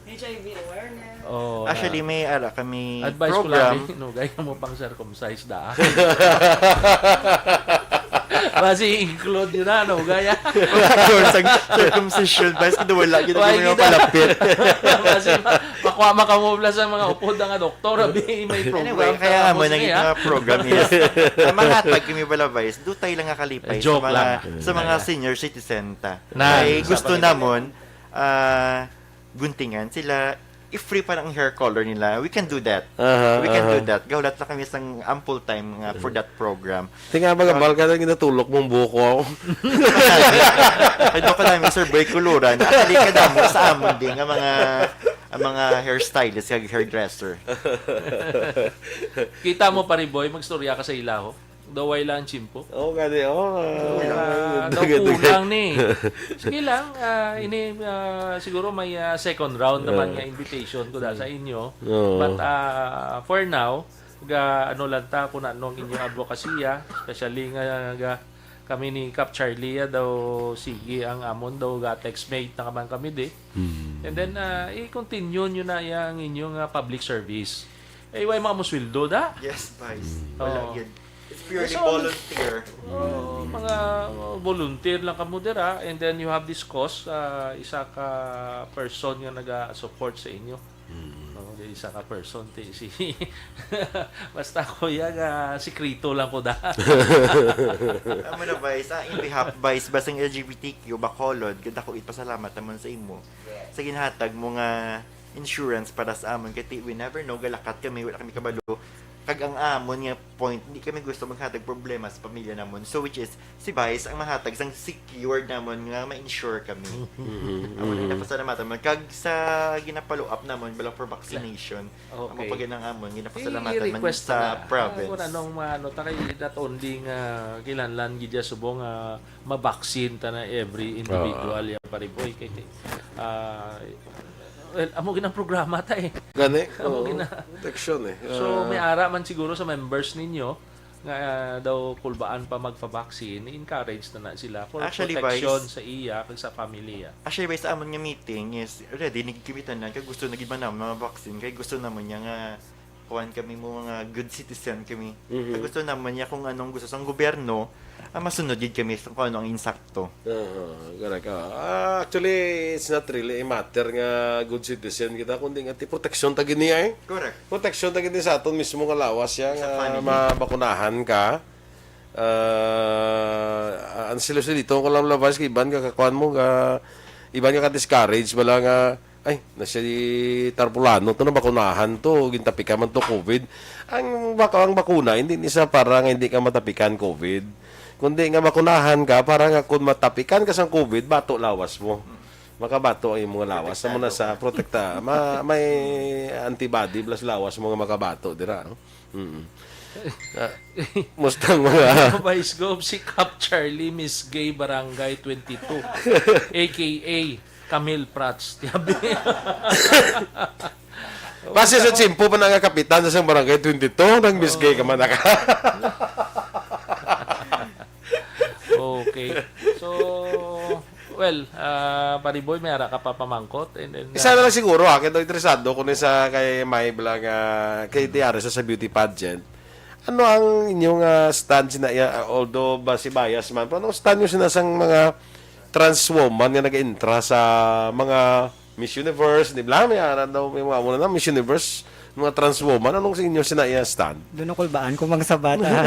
H I V awareness. Oh, Actually, na. May ara kami Advice ko program. Lang, eh, no, gaya mo pang circumcise da. Basi include yun na, no, gaya. Wala ko sa circumcision, basi kung wala, gid Why kami gid? Palapit. Basi ma-, makuha man kamo pala sa mga upod nga doktor, abi, may program Anyway, kaya ka nga mo, tapos naging niya. Mga program is, ang mga tag kami pala, Vice, dutay lang nga kalipay Eh, sa joke mga, lang. Sa mga Yeah. Senior citizen ta. Na, Kay sa gusto pag- namon, ah, guntingan sila, if free pa ang hair color nila, we can do that. Aha, We can aha. Do that. Gahulat lang kami sang ample time nga for that program. Tinga ba, ah, gambal ka na ginatulok mong buko ako? Ano ka namin, sir, break kuluran. Actually, kadamo sa amon din nga mga, ang mga hairstylist kag hairdresser. Kita mo, Pare Boy, magstorya ka sa ila, ho. Daw way lang tiyempo. Oo, gani, oo, ah, Ah, daw dugay-dugay. Kulang ni. Sige lang, ah, ini, ah, siguro may, ah, second round naman Ah. Nga invitation ko da sa inyo. Oo. But, ah, for now, ga, ano lang ta, kung ano ang inyong advokasya, especially nga, ga, kami ni Kap Charlie, ah, daw sige ang amon, daw ga textmate na kaman kami di. Hmm. And then, ah, i-continue nyo na iya ang inyong, ah, public service. Eh, way mga musweldo da? Yes, Vice. Hmm. Wala Oo. Yun. It's purely So, volunteer. Oh, mga, oh, volunteer lang kamo dira, and then you have this cause, ah, isa ka person nga naga-support sa inyo. Mm. Oh, di isa ka person, ti, si, basta, kuya, nga sikreto lang ko da. Amo na, Vice, ah, in behalf, Vice, basang L G B T Q, Bacolod, ganda ko ipasalamat naman sa imo. Sa ginhatag mo nga insurance para sa amon, kay ti, we never know, galakat kami, wala kami kabalo. Kag ang amon nga point, di kami gusto maghatag problema sa pamilya namon. So, which is, si Vice ang mahatag sang secured namon nga ma-insure kami. Mhm, Amo na mhm. Napasalamatan mo. Kag sa gina-follow up namon, bala for vaccination, amo Okay. pa gid ang amon, ginapasalamatan man I-request sa na. Province. Ah, kung anong maano, ta kay not only nga kinahanglan gid ya subong nga ma-vaccine ta na every individual Oo. Ya, Pare Boy, kay, ah, well, amo gid ang programa ta eh. Gani? Amo Oo. Gid na. Protection eh. So, Ah. May ara man siguro sa members ninyo nga, ah, daw kulbaan pa magpa-vaccine, i-encourage na na sila for Actually, protection Vice, sa iya kag sa pamilya. Actually, Vice, sa amon nga meeting is ready na gid kami tanan kay gusto na gid man naman ma-vaccine kay gusto naman niya nga kuan kami mo mga good citizen kami. Mhm. Kay gusto naman niya kung anong gusto sang gobyerno, ah, masunod gid kami sa kung ano ang insakto. Aha, correct. Ah, actually, it's not really a matter nga good citizen kita, kundi nga ti proteksyon ta gid niya eh. Correct. Proteksyon ta gid ni sa aton mismo nga lawas siya Sa nga family. Mabakunahan ka. Ah, ang silusidito ko lang, Lavas, kay iban ka kakuan mo, ka, iban ka ka-discourage, wala nga, ay, na siya di tarpulano to, nabakunahan to, gintapikan man to covid. Ang bak-, ang bakuna, hindi ni sa para nga hindi ka matapikan covid. Kundi nga bakunahan ka, para nga kung matapikan ka sa covid, bato lawas mo. Makabato ang imong lawas. Amo na sa protekta. Ma-, may antibody plus lawas mo nga makabato, dira, no? Mm. Ah, mustang mga Vice Gov, si Cap Charlie, Miss Gay, Barangay twenty-two, A K A Camille Prats. Tiyabi. Base sa tiyempo pa na nga kapitan sa isang barangay twenty-two, nang Miss Gay ka man naka. Okay. So, well, ah, Pare Boy, may ara ka pa pamangkot, and then, Isa na ah, lang siguro, ah, kaya daw interesado ko ni sa kay May Bla nga, kay Tiara sa, sa beauty pageant. Ano ang inyong, ah, stand sina, ah, although ba si bias man, pero anong stand nyo sina sang mga trans woman nga nag-intra sa mga Miss Universe, di ba? May aran daw, may mga muna na Miss Universe, mga trans woman. Anong sa inyo sina iya stand? Doon ako kulbaan kung mga sabat, ah.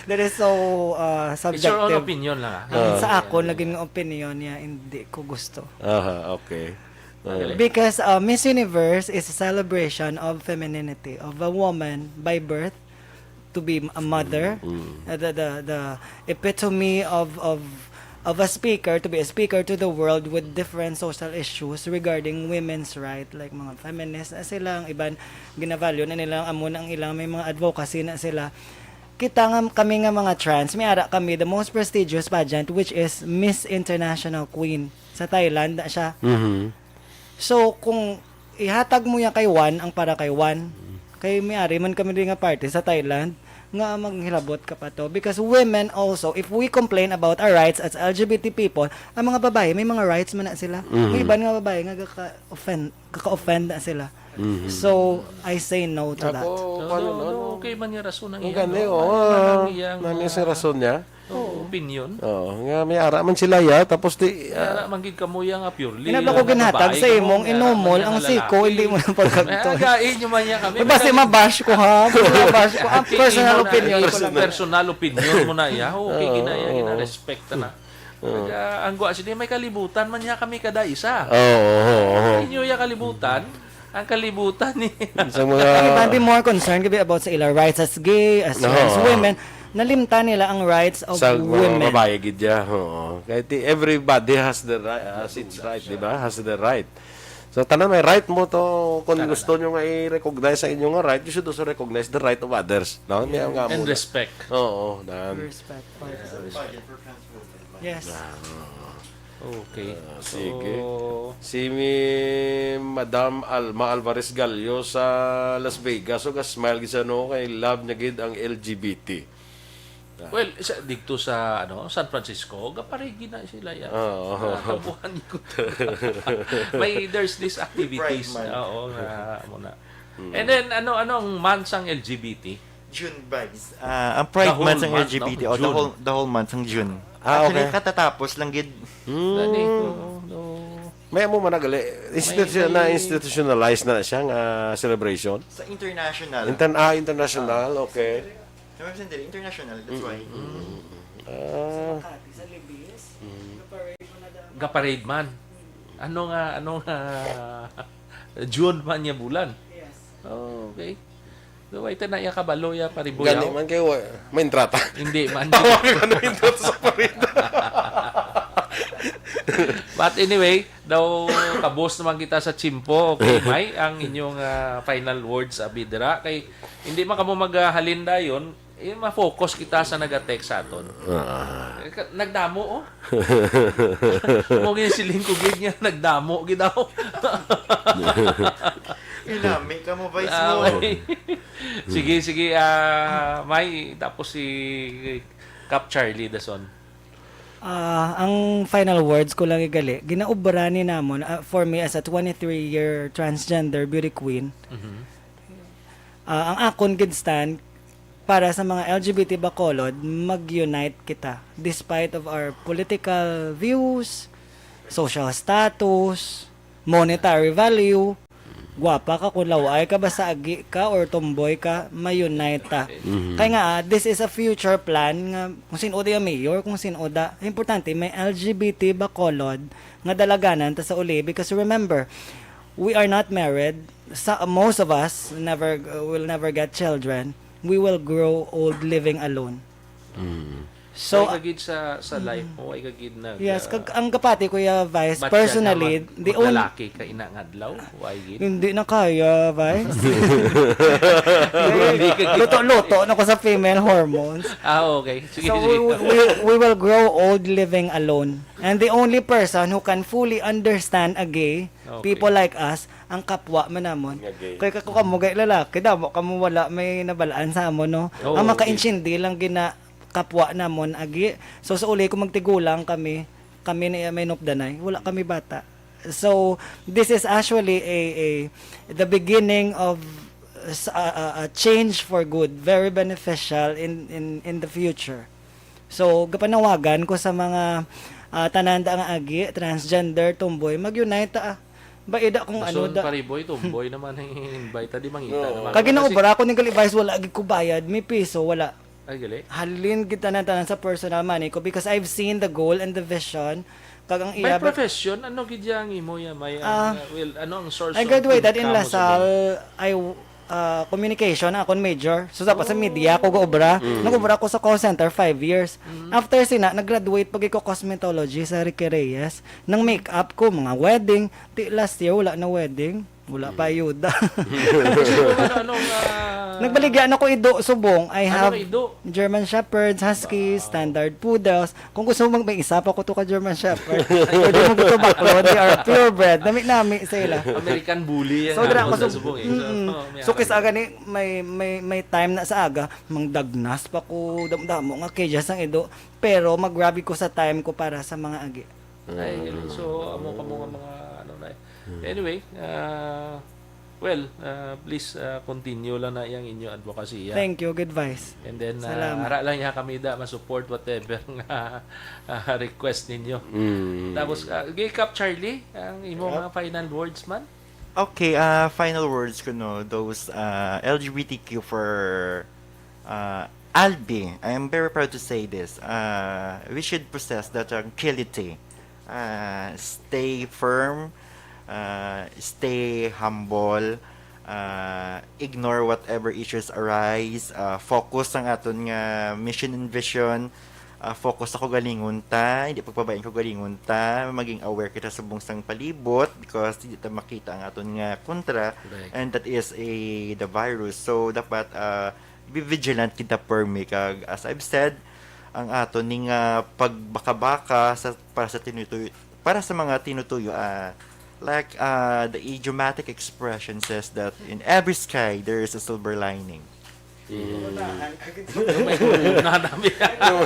That is so, uh, It's your own subjective. Opinion lang, ah. Ang Ah. sa ako, naging opinion niya, hindi ko gusto. Aha, okay. Ah. Because, uh, Miss Universe is a celebration of femininity, of a woman by birth to be a mother, Mm, mm. uh, the, the, the epitome of, of, of a speaker, to be a speaker to the world with different social issues regarding women's right, like mga feminist na sila, ang iban ginavalue na nila, ang amo na ang ilang may mga advocacy na sila. Kita nga kami nga mga trans, may ara kami the most prestigious pageant, which is Miss International Queen sa Thailand na siya. Mhm. So, kung ihatag mo yan kay Juan, ang para kay Juan, kay may ari man kami rin nga party sa Thailand, nga manghilabot ka pa to. Because women also, if we complain about our rights as L G B T people, ang mga babae, may mga rights man na sila. Mhm. May iban nga babae nga kaka-offend, kaka-offend na sila. Mhm. So, I say no to that. Ako, So, paano, no, no, no? Okay man nga rason ang Ang iya, gani, no? oo. Ano man ang iyang, Nani sa ah, rason niya? Oo, opinion. Oo, nga may ara man sila ya, tapos di, May ah, ara man gid kamo ya nga purely, Inabla ko ah, ginhatag babae sa kamo, imong may ara man inumol ya ang nga siko, lalaki. Hindi mo na pagkagto. May aga, inyo man ya kami. Basta May mabash ko, ha? Basta mabash ko. Ang Ati, personal imo na, opinion imo ko na lang. Personal opinion mo na ya. Okay, Oo, ginaya, oo. Gina-respect na. Oo. Naga, ang gwa, sige, may kalibutan man niya kami kada isa. Oo, oo, oo. Inyo ya kalibutan, ang kalibutan ni Sa mga Ang iban di more concerned gabi about sa ila rights as gay, as trans Oo. women. Nalimtan nila ang rights of Sa mga women. Babae gid ya, oo. Kaya ti-, everybody has the right, has its right, di ba? Has the right. So, tanan may right mo to, kung Tanan. Gusto nyo nga i-recognize sa inyo nga right, you should also recognize the right of others. No? May Yeah. nga And mo na. Respect. Oo, dan. Respect. Yes. Ah, oo. Okay. Ah, sige. So, si Mi-, Madam Alma Alvarez Gallo sa Las Vegas, so ka-smile gid siya, no, kay love niya gid ang L G B T. Ah. Well, sa, dito sa, ano, San Francisco, gaparigi na sila yan. Oo. Ah, kabuhan ko. May, there's this activities. Pride Month. Oo, nga, amo na. Mm. And then, ano, ano ang month sang L G B T? June vibes. Ah, ang Pride The whole Month sang month, L G B T, no? Oh, the June. Whole, the whole month sang June. Ah, actually, okay. Katatapos lang gid. Mm. Gani, oo, oo. May amo man na gali. Institu-, May, may na-institutionalize na siya nga celebration? Sa international. Inter-, ah, international, ah, okay. Sa mga sandali, international, that's why. Mm, mm, mm. Ah. Sa Makati, sa Libis, Mm. Gaparade man. Ano nga, ano nga, June man niya bulan? Yes. Oh, okay. So, why ta na iya kabalo, ya, paribuyaw? Gani man kayo, wa-, may entrata. Hindi man. Tawa kami, ano, entrata sa parida. But anyway, daw, kabos naman kita sa tiyempo. Okay, May, ang inyong, ah, final words, abi, dira. Kay, hindi man kamo maghalin dayon, eh, ma-focus kita sa naga-text sa aton. Ah. Eh, ka-, nagdamo, oh. Mo gyud siling ko gid nga, nagdamo gid daw. Inami ka mo, Vice Ah, mo. Okay. Sige, sige, ah, May, tapos si Cap Charlie Dason. Ah, ang final words ko lang igali, ginaubra ni namon, ah, for me as a twenty-three-year transgender beauty queen, Mhm. ah, ang akon gid stand para sa mga L G B T Bacolod, mag-unite kita despite of our political views, social status, monetary value. Gwapa ka kung laway ka, basta agi ka or tomboy ka, ma-unite ta. Mhm. Kay nga, ah, this is a future plan nga kung sin-o di ang mayor, kung sin-o da. Importante, may L G B T Bacolod nga dalaganan ta sa uli. Because remember, we are not married. Sa, most of us never, uh, will never get children. We will grow old living alone. Mm. So, Why ka gid sa, sa life mo, why ka gid nag, Yes, ah, kag ang gapati, Kuya Vice, ba't siya personally, naman the only maglalaki ka ina nga adlaw? Why gid? Hindi na kaya, Vice. Hindi ka gid. Luto-luto na ko sa female hormones. Ah, okay. Sige, So, sige. we, we, we will grow old living alone. And the only person who can fully understand a gay Okay. people like us, ang kapwa man namon. Nga gay. Kay kako kamo gay lalaki, damo kamo wala may nabalaan sa amon, no? Oo, Ang okay. makaintindi lang gina kapwa namon agi. So, sa uli, kung magtigulang kami, kami na may nupdanay, wala kami bata. So, this is actually a, a, the beginning of s-, a, a, a change for good, very beneficial in, in, in the future. So, gapanawagan ko sa mga, ah, tanan da nga agi, transgender, tomboy, mag-unite ta, ah. Ba, ida kung ano Dason da. Pariboy, tomboy naman ang invite, di mangita Oo. naman. Kag Kasi ginaobra ko ni Gali Vice, wala gid ko bayad, may piso, wala. Ay, gali. Halin gid tanan-tanan sa personal money ko because I've seen the goal and the vision. Kag ang May iya, but profession? Ano gid ya ang imo ya? May, Ah, uh, well, ano ang source I of graduated in income mo sa LaSalle. I, uh, communication akon major. So, sa, sa media ako gaobra. Mm. Nag-obra ko sa call center five years. Mm. After sina, nag-graduate pag ko cosmetology sa Ricky Reyes. Nang make-up ko, mga wedding. Ti last year, wala na wedding. Wala pa ayuda. Ano, ano, ah, Nagbaligya na ko ido subong. I ano have na ido? German Shepherds, Huskies, Standard Poodles. Kung gusto mo, may isa pa ko to ka German Shepherd. Pwede mo gito baklon. They are purebred. Nami-nami sa ila. American Bully ang So, dira ako sa sa subong eh. So, Mm-mm. oh, may So, kis-, aga ni, may, may, may time na sa aga, mangdagnas pa ko, damo-damo nga kay ang ido. Pero, magrabi ko sa time ko para sa mga agi. Ay, Mm. galing. So, amo ka mo nga mga, ano na eh. Mm. Anyway, ah, well, ah, please, ah, continue lang na yang inyo advocacy, ah. Thank you. Good advice. And then, ah, Salamat. ara lang niya kami da, ma-support whatever nga, ah, request ninyo. Mm. Tapos, ah, Gay Cap Charlie, ang imo Yep. mga final words man? Okay, ah, final words ko, no, those, ah, L G B T Q for, ah, Albi. I am very proud to say this. Ah, we should possess that tranquility. Ah, stay firm, ah, stay humble, ah, ignore whatever issues arise, ah, focus ang aton nga mission and vision, ah, focus sa kaugalingon ta, hindi pagpabayaan kaugalingon ta, maging aware kita subong sang palibot because hindi ta makita ang aton nga kontra, Correct. and that is a, the virus. So, dapat, ah, be vigilant kita permi. Kag, as I've said, ang aton ning, ah, pagbakabaka sa, para sa tinutuyo, para sa mga tinutuyo, ah, like, ah, the idiomatic expression says that in every sky, there is a silver lining. Mm. May una namin. Yung,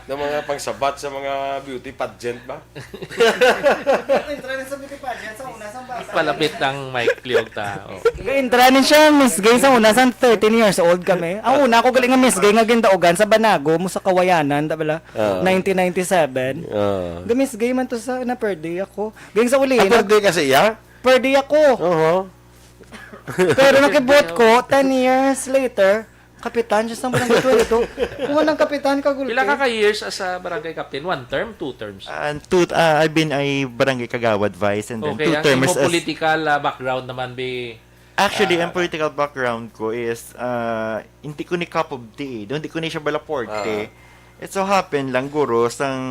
yung mga pangsabat sa mga beauty pageant ba? Entrance sa beauty pageant, sa una, sa basa. Palapit ang mic, Liog, ta. Oh. Entrance siya, Miss Gay, sa una, sa thirteen years old kami. Ang una ko gali nga Miss Gay nga gindaugan sa Banago mo sa Kawayanan, ta bala? Oo. Nineteen ninety-seven. Oo. Ga-Miss Gay man to sa, na-perde ako. Gay sa uli, Ah, na-, perde ka sa iya? perde ako. Oo. Pero nakibot ko, ten years later, kapitan siya sa Barangay twenty-two. Kung anong kapitan, kagulpi. Pila ka ka years as a barangay captain? One term, two terms? And two, ah, I've been a barangay kagawad vice and then Okay, two ang terms imo as political, ah, background naman, bi-, Actually, ah, ang political background ko is, ah, hindi ko ni cup of tea, eh. Hindi ko ni siya balaporte. Ah. It so happen lang, guro, sang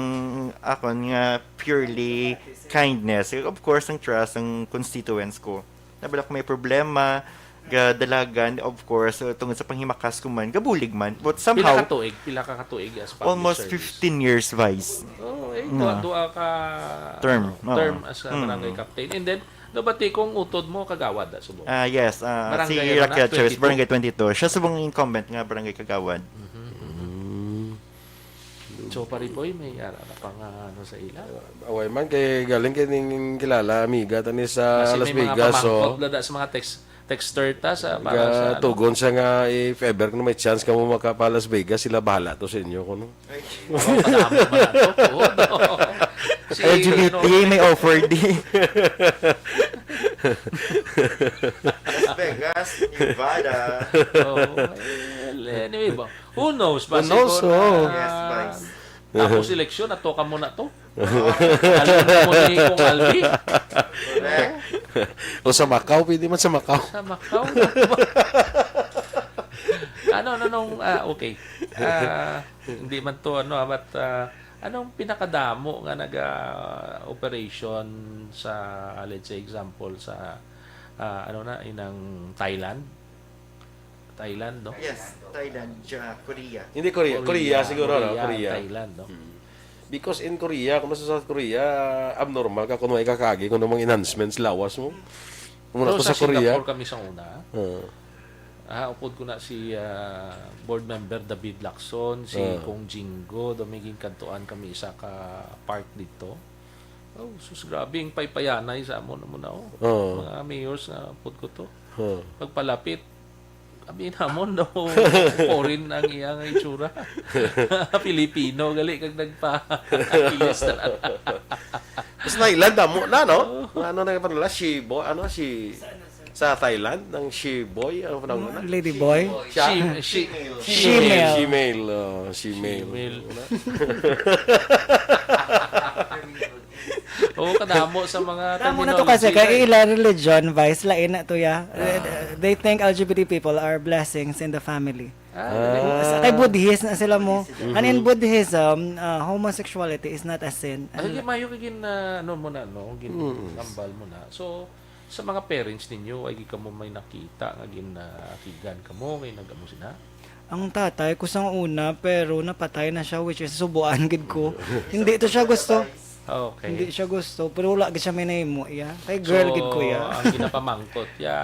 akon nga purely kindness. Of course, ang trust, ang constituents ko. Nabala ko may problema, gadalagan, of course, uh, tungod sa panghimakas ko man, gabulig man. But Pila somehow, ka tuig? Pila ka katuig as public almost service? fifteen years, Vice. Oh, eh, Mm. duha, duha ka, Term. ano, Oo. term as a Mm. barangay captain. And then, nabati kong utod mo, kagawad, ah, subong? Ah, yes. Ah, Barangay, si ano na, Raquel Chavez, twenty-two? Barangay twenty-two. Siya subong incumbent nga barangay kagawad. Mhm. Mm. So, Pariboy, may ara na pa nga, ano, sa ila? Away man, kay galing kay ning kilala, amiga, tani sa Kasi Las may mga Vegas, so pamangkot, lada sa mga text, texter ta sa, para sa, ano? Tugon siya nga, if ever kung may chance ka mo makapa Las Vegas, sila bahala to sa inyo, kuno. Ay. Oh, madamo man to. Oo, no? Si, L G B T, ano, may offer di. Las Vegas, Nevada. Oh, well, anyway, ba? Who knows? Who knows? Basi ko na, Oh. Yes, Vice. Tapos eleksyon, ato ka muna to. Alam mo ni Kong Alvin. Correct. O sa Macau, pwede man sa Macau. Sa Macau. Ano, ano, nung, ah, okay. Ah, hindi man to, ano, ah, but, ah, anong pinakadamo nga naga-operation sa, let's say, example, sa, ah, ano na, inang Thailand? Thailand, no? Yes, Thailand, ja-, Korea. Hindi Korea. Korea, Korea, siguro, no? Korea, Korea. Thailand, no? Mm. Because in Korea, kung sa South Korea, abnormal ka kung may kakagi, kung may enhancements lawas mo. Kung Pero ako sa sa Korea. Singapore kami sa una, Oo. ah, upod ko na si, ah, board member David Lacson, si Oo. Kong Jingo, daw may ginkantuan kami isa ka park dito. Oh, sus, grabe ang paypayanay sa amo na mo na, oh. Oo. Mga mayors na pud ko to. Huh. Pagpalapit, abi namon daw, foreign ang iyang itsura. Pilipino gali kag nagpa-ilis na lang. Sa Thailand, damo na, no? Ano na yung pangalan? Shiboy, ano, si... Sa Thailand, ang Shiboy, ang pangalan? Lady Boy. Siya? She, she, Shemale. Shemale, oh, Shemale. Shemale. Oo, kadamo sa mga Tama na to kasi terminology kay ila religion, Vice, lain na to ya. They think L G B T people are blessings in the family. Ah, Sa kay Buddhist na sila mo. And in Buddhism, uh, homosexuality is not a sin. Ay, mayo kay gin, ah, ano mo na, no? Gin tambal mo na. So, sa mga parents ninyo, ay di kamo may nakita nga gin, ah, akigan kamo, kay nag-amo sila? Ang tatay ko sang una, pero napatay na siya, which is subuan gid ko. Hindi to siya gusto. Okay. Hindi siya gusto, pero wala gid siya may nahimo, iya. Kay girl So, gid ko, iya. Ang ginapamangkot, ya,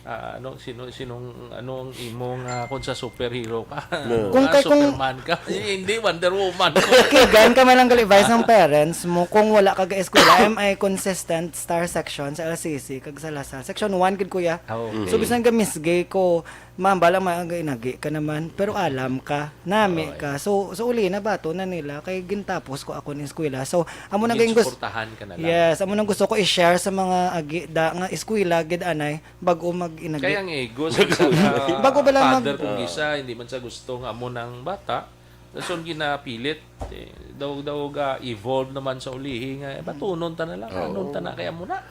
ah, ano, sino, sinong, ano ang imo nga kung sa superhero ka? No. Kung Ah, kay- kung- Superman ka? Hindi, Wonder Woman ko. Kigan ka man lang gali, Vice, ng parents mo kung wala ka ga-eskwela. Am I consistent star section sa L C C kag sa LaSalle? Section one gid, kuya. Ah, okay. So, bisan ka misgay ko, ma'am, bala may aga inagi ka naman, pero alam ka, nami Okay. ka. So, so uli na bato na nila kay gintapos ko ako ng eskwela. So, amo na Gin-, gid gusto. Suportahan ka na lang. Yes, amo nang gusto ko i-share sa mga agi da nga eskwela gid anay bago mag-inagi. Kaya ang ego sa isa nga Bago ba lang mag- father kung gisa, hindi man sa gusto nga amo nang bata. Dason ginapilit. Eh, daw, daw ga evolve naman sa ulihi nga, eh, batunon ta na lang, anon ta na kaya mo na.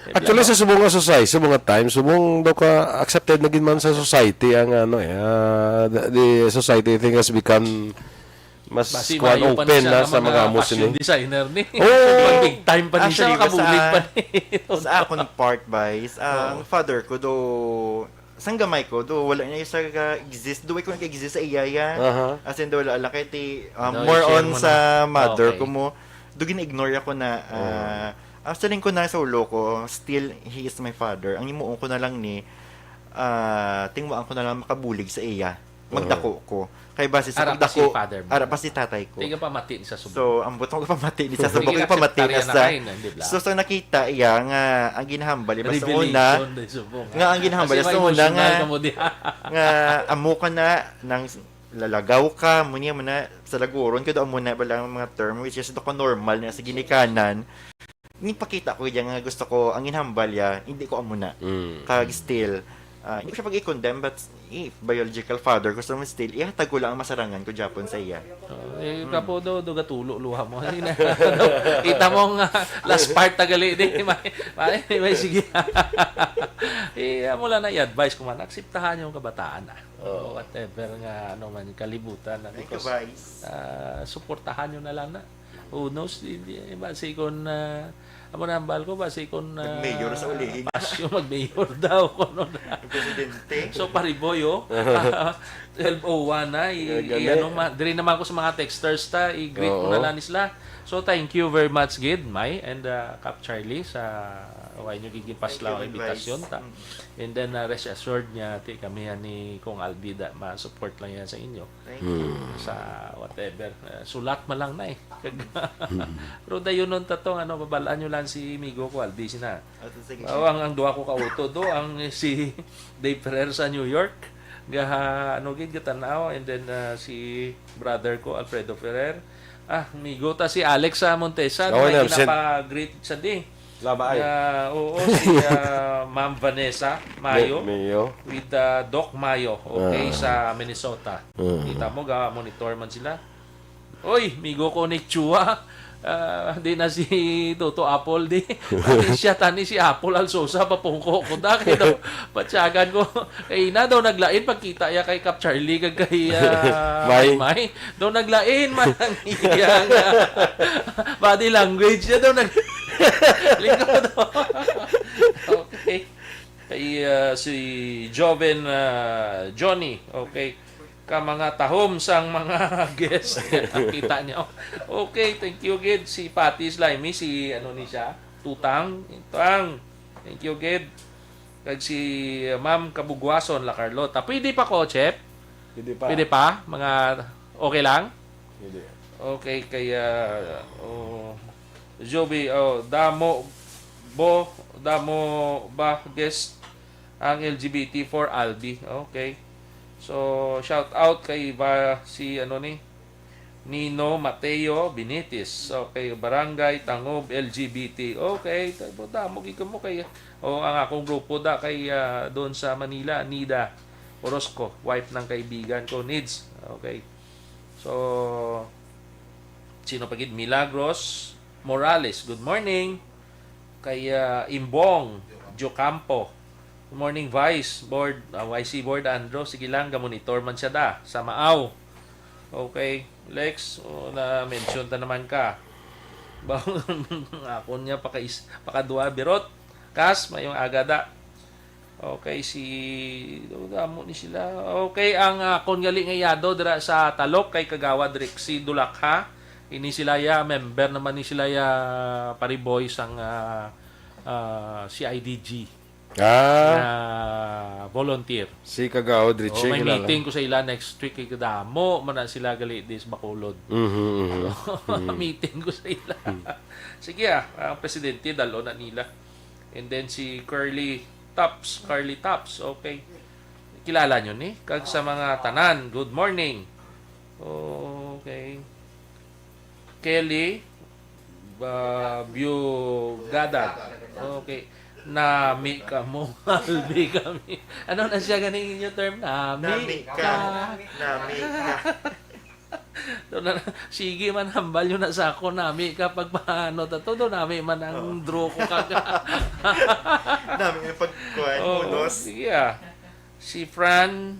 Eh, Actually, biya- sa subong nga society, sa mga times, subong daw ka accepted na gid man sa society ang ano eh, ah, the, the society, I think, has become mas Basi kuwan, mayo pa ni open siya na nga sa mga amo fashion sini. Designer ni. Oo. Big time pa ni siya, Actually, makabulig sa- pa ni. Sa akon part, Vice, ang father ko do, sang gamay ko do, wala niya sa ka-exist. Do ko nag-exist sa iya ya. Aha. As in, do wala lang kay ti, um, Do, more i-share on mo sa na. Mother Okay. ko mo. Do gin-ignore ako na, ah, ang siling ko na sa ulo ko, still, he is my father. Ang himuon ko na lang ni, ah, tingwaan ko na lang makabulig sa iya. Magdako ko. Kay base sa Ara pa si pagdako, father mo. Ara pa si tatay ko. Tiga pamati ni sa subong. So, ang butong kapamati ni sa subong, Sige, kapamati na akseptarya na sa. kayo na, di ba? So, so nakita iya nga ang ginhambal iba sa una, Revelation na subong. Nga ang ginhambal Kasi sa may una emotional nga- ka mo diha. nga amo ka na nang lalagaw ka, mo niya mo na sa laguron ko amo na bala ang mga term, which is do ka normal na sa ginikanan. Nipakita ko iya nga gusto ko ang ginhambal iya, hindi ko amo na. Mm. Kag still, ah, hindi ko siya pag-i-condemn, but if biological father ko, so still, ihatag ko lang ang masarangan ko Japon sa iya. Oh, eh, kapo do, do gatulo luha mo. Hindi na. Kita mo nga, last part tagali di. May, may, may, sige. Eh, amo lang na i-advise ko man, akseptahan yung kabataan, ah. Oo. Whatever nga, ano man, kalibutan na. Thank you, Because, Vice. ah, suportahan nyo na lang na. Who knows, hindi, eh, basi kung, ah, amo na ang bal ko, basi kung, ah, Mag-mayor sa ulihin. Pasyo, mag-mayor daw, kung ano na. Ang presidente. So, Pariboy, oh. Twelve oh one na. I, Yeah, i- gani. ano, ma, diri naman ko sa mga texters ta. I-greet ko Oo. na lang sila. So, thank you very much, gid, May and, uh, Cap Charlie, sa way nyo gigipas Thank lang you, ang invitation Vice. ta. And then, uh, rest assured niya, ti kami yan ni Kong Albi, da, ma-support lang yan sa inyo. Thank you. Sa whatever. Uh, sulat man lang na eh. Kag-, pero dayon nun ta to, ano, babalaan nyo lang si Migo ko, Albi, sina. At sige. Oh, ang, ang duha ko ka utod, do, ang si Dave Ferrer sa New York, gaha, ano gid, gatanaw, and then, ah, si brother ko, Alfredo Ferrer. Ah, amigo ta si Alex sa Montesa, Okay may na, send- ginapa-greet sa di. Laba ay. Ah, oo, si, ah, Ma'am Vanessa Mayo Mayo. with, ah, Doc Mayo, okay, Ah. sa Minnesota. Mm. Kita mo, ga-monitor man sila. Oy, migo ko ni Chua. Ah, di na si Toto Apple, di. Tani siya, tani si Apple Alsosa, papungko ko. Da, kay daw, patsagan ko. Kay na daw naglain, pagkita ya kay Cap Charlie, kag kay, ah, May. May. Daw naglain, man ang iyang, ah, body language niya. Daw nag-, lingkod daw. Okay. Kay, ah, si Joven, ah, Johnny. Okay. Ka mga tahom sang mga guest. Kita niyo. Okay, thank you gid. Si Patty Slimy, si ano ni siya? Tutang. Tutang. Thank you gid. Kag si, uh, Ma'am Kabugwason La Carlota. Pwede pa ko, Chef? Pwede pa. Pwede pa? Mga okay lang? Pwede. Okay, kaya, oh, Joby, oh, damo, bo, damo ba, guest? Ang L G B T for Albi. Okay. So, shout out kay ba si ano ni Nino Mateo Benitez. Okay, Barangay Tangob L G B T. Okay, damo gid kamo kay, o ang akong grupo da kay, ah, doon sa Manila, Nida Orozco, wife ng kaibigan ko, Nids. Okay. So, sino pa gid? Milagros Morales, good morning. Kay, ah, Imbong Jocampo, good morning, Vice Board, ah, Y C Board, Andrew. Sige lang, gamonitor man siya da sa Maaw. Okay, Lex, o, na-mention ta naman ka. Ba, akon niya pakais-, pakadua, Birot. Kas, mayong aga da. Okay, si, damo ni sila. Okay, ang, ah, akon gali nga yado dira sa Talok kay Kagawad Rixie Dulakha. Ini sila ya, member naman ni sila ya, Pariboy, sang, ah, ah, C I D G Ah, na volunteer. Si Kagawad Richie, Oh, may kilala. Meeting ko sa ila next week. Kay kadamo man na sila gali dis Bacolod. Mhm, mhm. Mhm. Meeting ko sa ila. Hmm. Sige, ah, ang presidente, dalo na nila. And then si Curly Tops, Curly Tops, okay. Kilala nyo ni? Kag sa mga tanan, good morning. Okay. Kelly Babiugada. Okay. Nami ka mo, Albi kami. Ano na siya ganing inyo term? Nami Nami ka. Ka. Nami ka. Doon na, sige man, hambal yun na sa ako, nami ka, pagpaano, ta, todo nami man ang Oo. Draw ko, kag- Nami yung pagkuhan, Oh, unos. Sige, ah. Si Fran,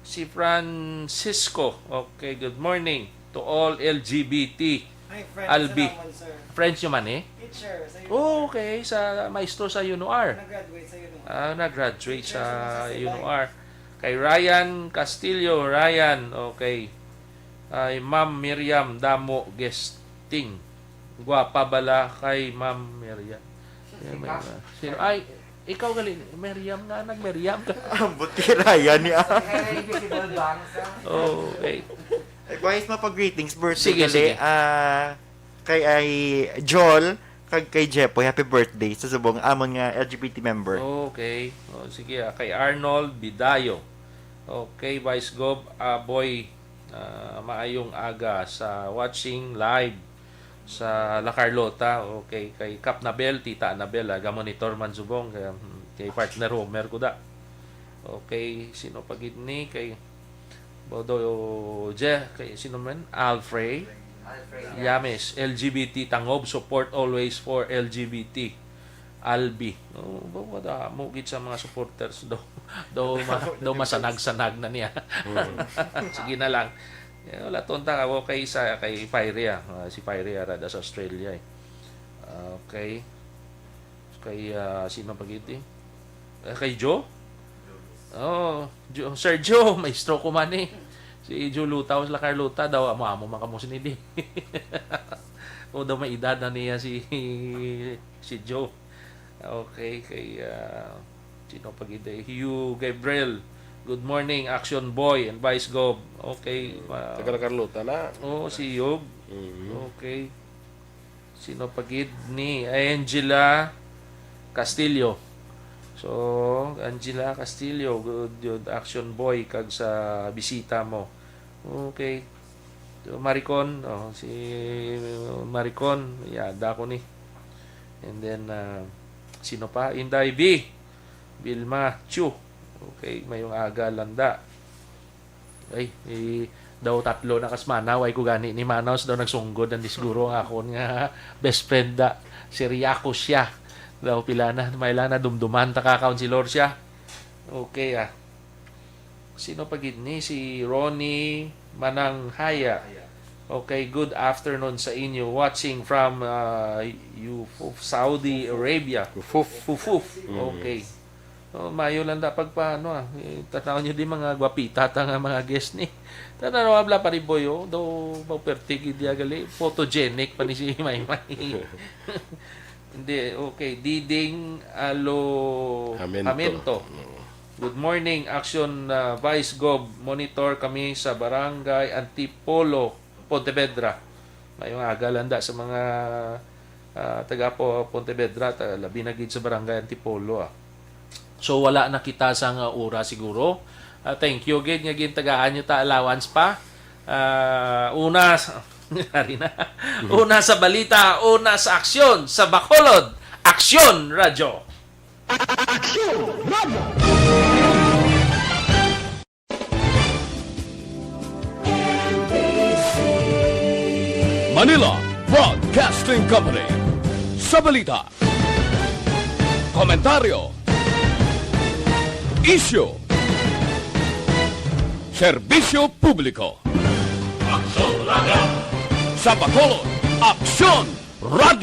si Francisco. Okay, good morning to all L G B T. Hi, friends. Albi. Salamat, sir. Friends nyo man, eh? Teacher sa Oh, U N R. Okay, sa maestro sa U N R. Nag-graduate sa U N R. Ah, nag-graduate Teacher sa sa Masasibay. U N R. Kay Ryan Castillo, Ryan, okay. Ay, Ma'am Miriam Damo Guesting. Gwapa bala kay Ma'am Miriam. Yan, may Sika? Sino? Ay, ikaw gali, Miriam nga, nag-Miriam ka. Ang buti, Ryan, niya. Kaya invisible bangs, ah. Oh, okay. Ay, boys, mapag-greetings, birthday Sige, gali. sige. Ah, kay ay Jol, kag kay Jepoy, happy birthday sa subong amon nga L G B T member. Okay. Oh, sige, ah, kay Arnold Bidayo. Okay, Vice Gov, ah, boy, ah, maayong aga sa watching live sa La Carlota. Okay, kay Kap Nabel, Tita Anabel, ah, gamonitor man subong, kay, hmm, kay partner Homer ko da. Okay, sino pa gid ni? Kay Bodo Je, kay sino man? Alfrey Alfred Yames, L G B T Tangob, support always for L G B T. Albi. Oh, ba, madamo gid sa mga supporters daw. Daw, ma-, daw masanag-sanag na niya. Mm. Sige na lang. Eh, wala, tunta ako kay isa, kay Fiery, ah. Ah, si Fiery ara da sa Australia, eh. Okay. Kay, ah, sino pa gid, eh? Ah, kay Joe? Oh, Jo-, Sir Joe, maestro ko man, eh. Si Joe Lutaw, sila Carlota daw, amo-amo man kamo sini di. O daw may edad na niya si, si Joe. Okay, kay, ah, sino pa gid, eh? Hugh Gabriel. Good morning, Action Boy and Vice Gov. Okay, ah, Taga Carlota na. Oo, si Hugh. Mhm. Okay. Sino pa gid ni Angela Castillo? So, Angela Castillo, good, good, Action Boy, kag sa bisita mo. Okay. So, Maricon, oh, si Maricon, yada ko ni. And then, ah, sino pa? Inday V, Vilma Chu. Okay, mayong aga, landa. Ay, eh, daw tatlo na kas manaw, ay ko gani ni manaw, sa daw nagsunggod ang disguro ang akon nga best friend da. Si Riaco siya. Daw pila na, may lang na dumduman, ta ka, Councilor siya. Okay, ah. Sino pa gid ni? Si Ronnie Mananghaya. Okay, good afternoon sa inyo. Watching from, ah, Yufuf, Saudi Arabia. Yufuf. Fufuf. Mm. Okay. Oh, mayo lang da pagpaano, ah. Eh, tanaw nyo di mga gwapita ta nga mga guest ni. Tanaw, habla pa rin boy, oh. Daw, pagperti gid ya gali. Photogenic pa ni si Maymay. Hindi, okay. Diding Alo Amento. Amento. Oo. Good morning, Action, ah, Vice Gov. Monitor kami sa Barangay Antipolo, Pontevedra. Mayong aga lang da sa mga, ah, taga po Pontevedra, ta-, labi na gid sa Barangay Antipolo, ah. So, wala na kita sang oras siguro. Ah, thank you gid nga gintagaan niyo ta allowance pa. Ah, una sa, yari na. Una sa balita, una sa aksyon, sa Bacolod, Aksyon Radyo. Aksyon Radyo. Manila Broadcasting Company. Sa balita, komentaryo, isyu, serbisyo publiko. Sa Bacolod, Aksyon Radyo.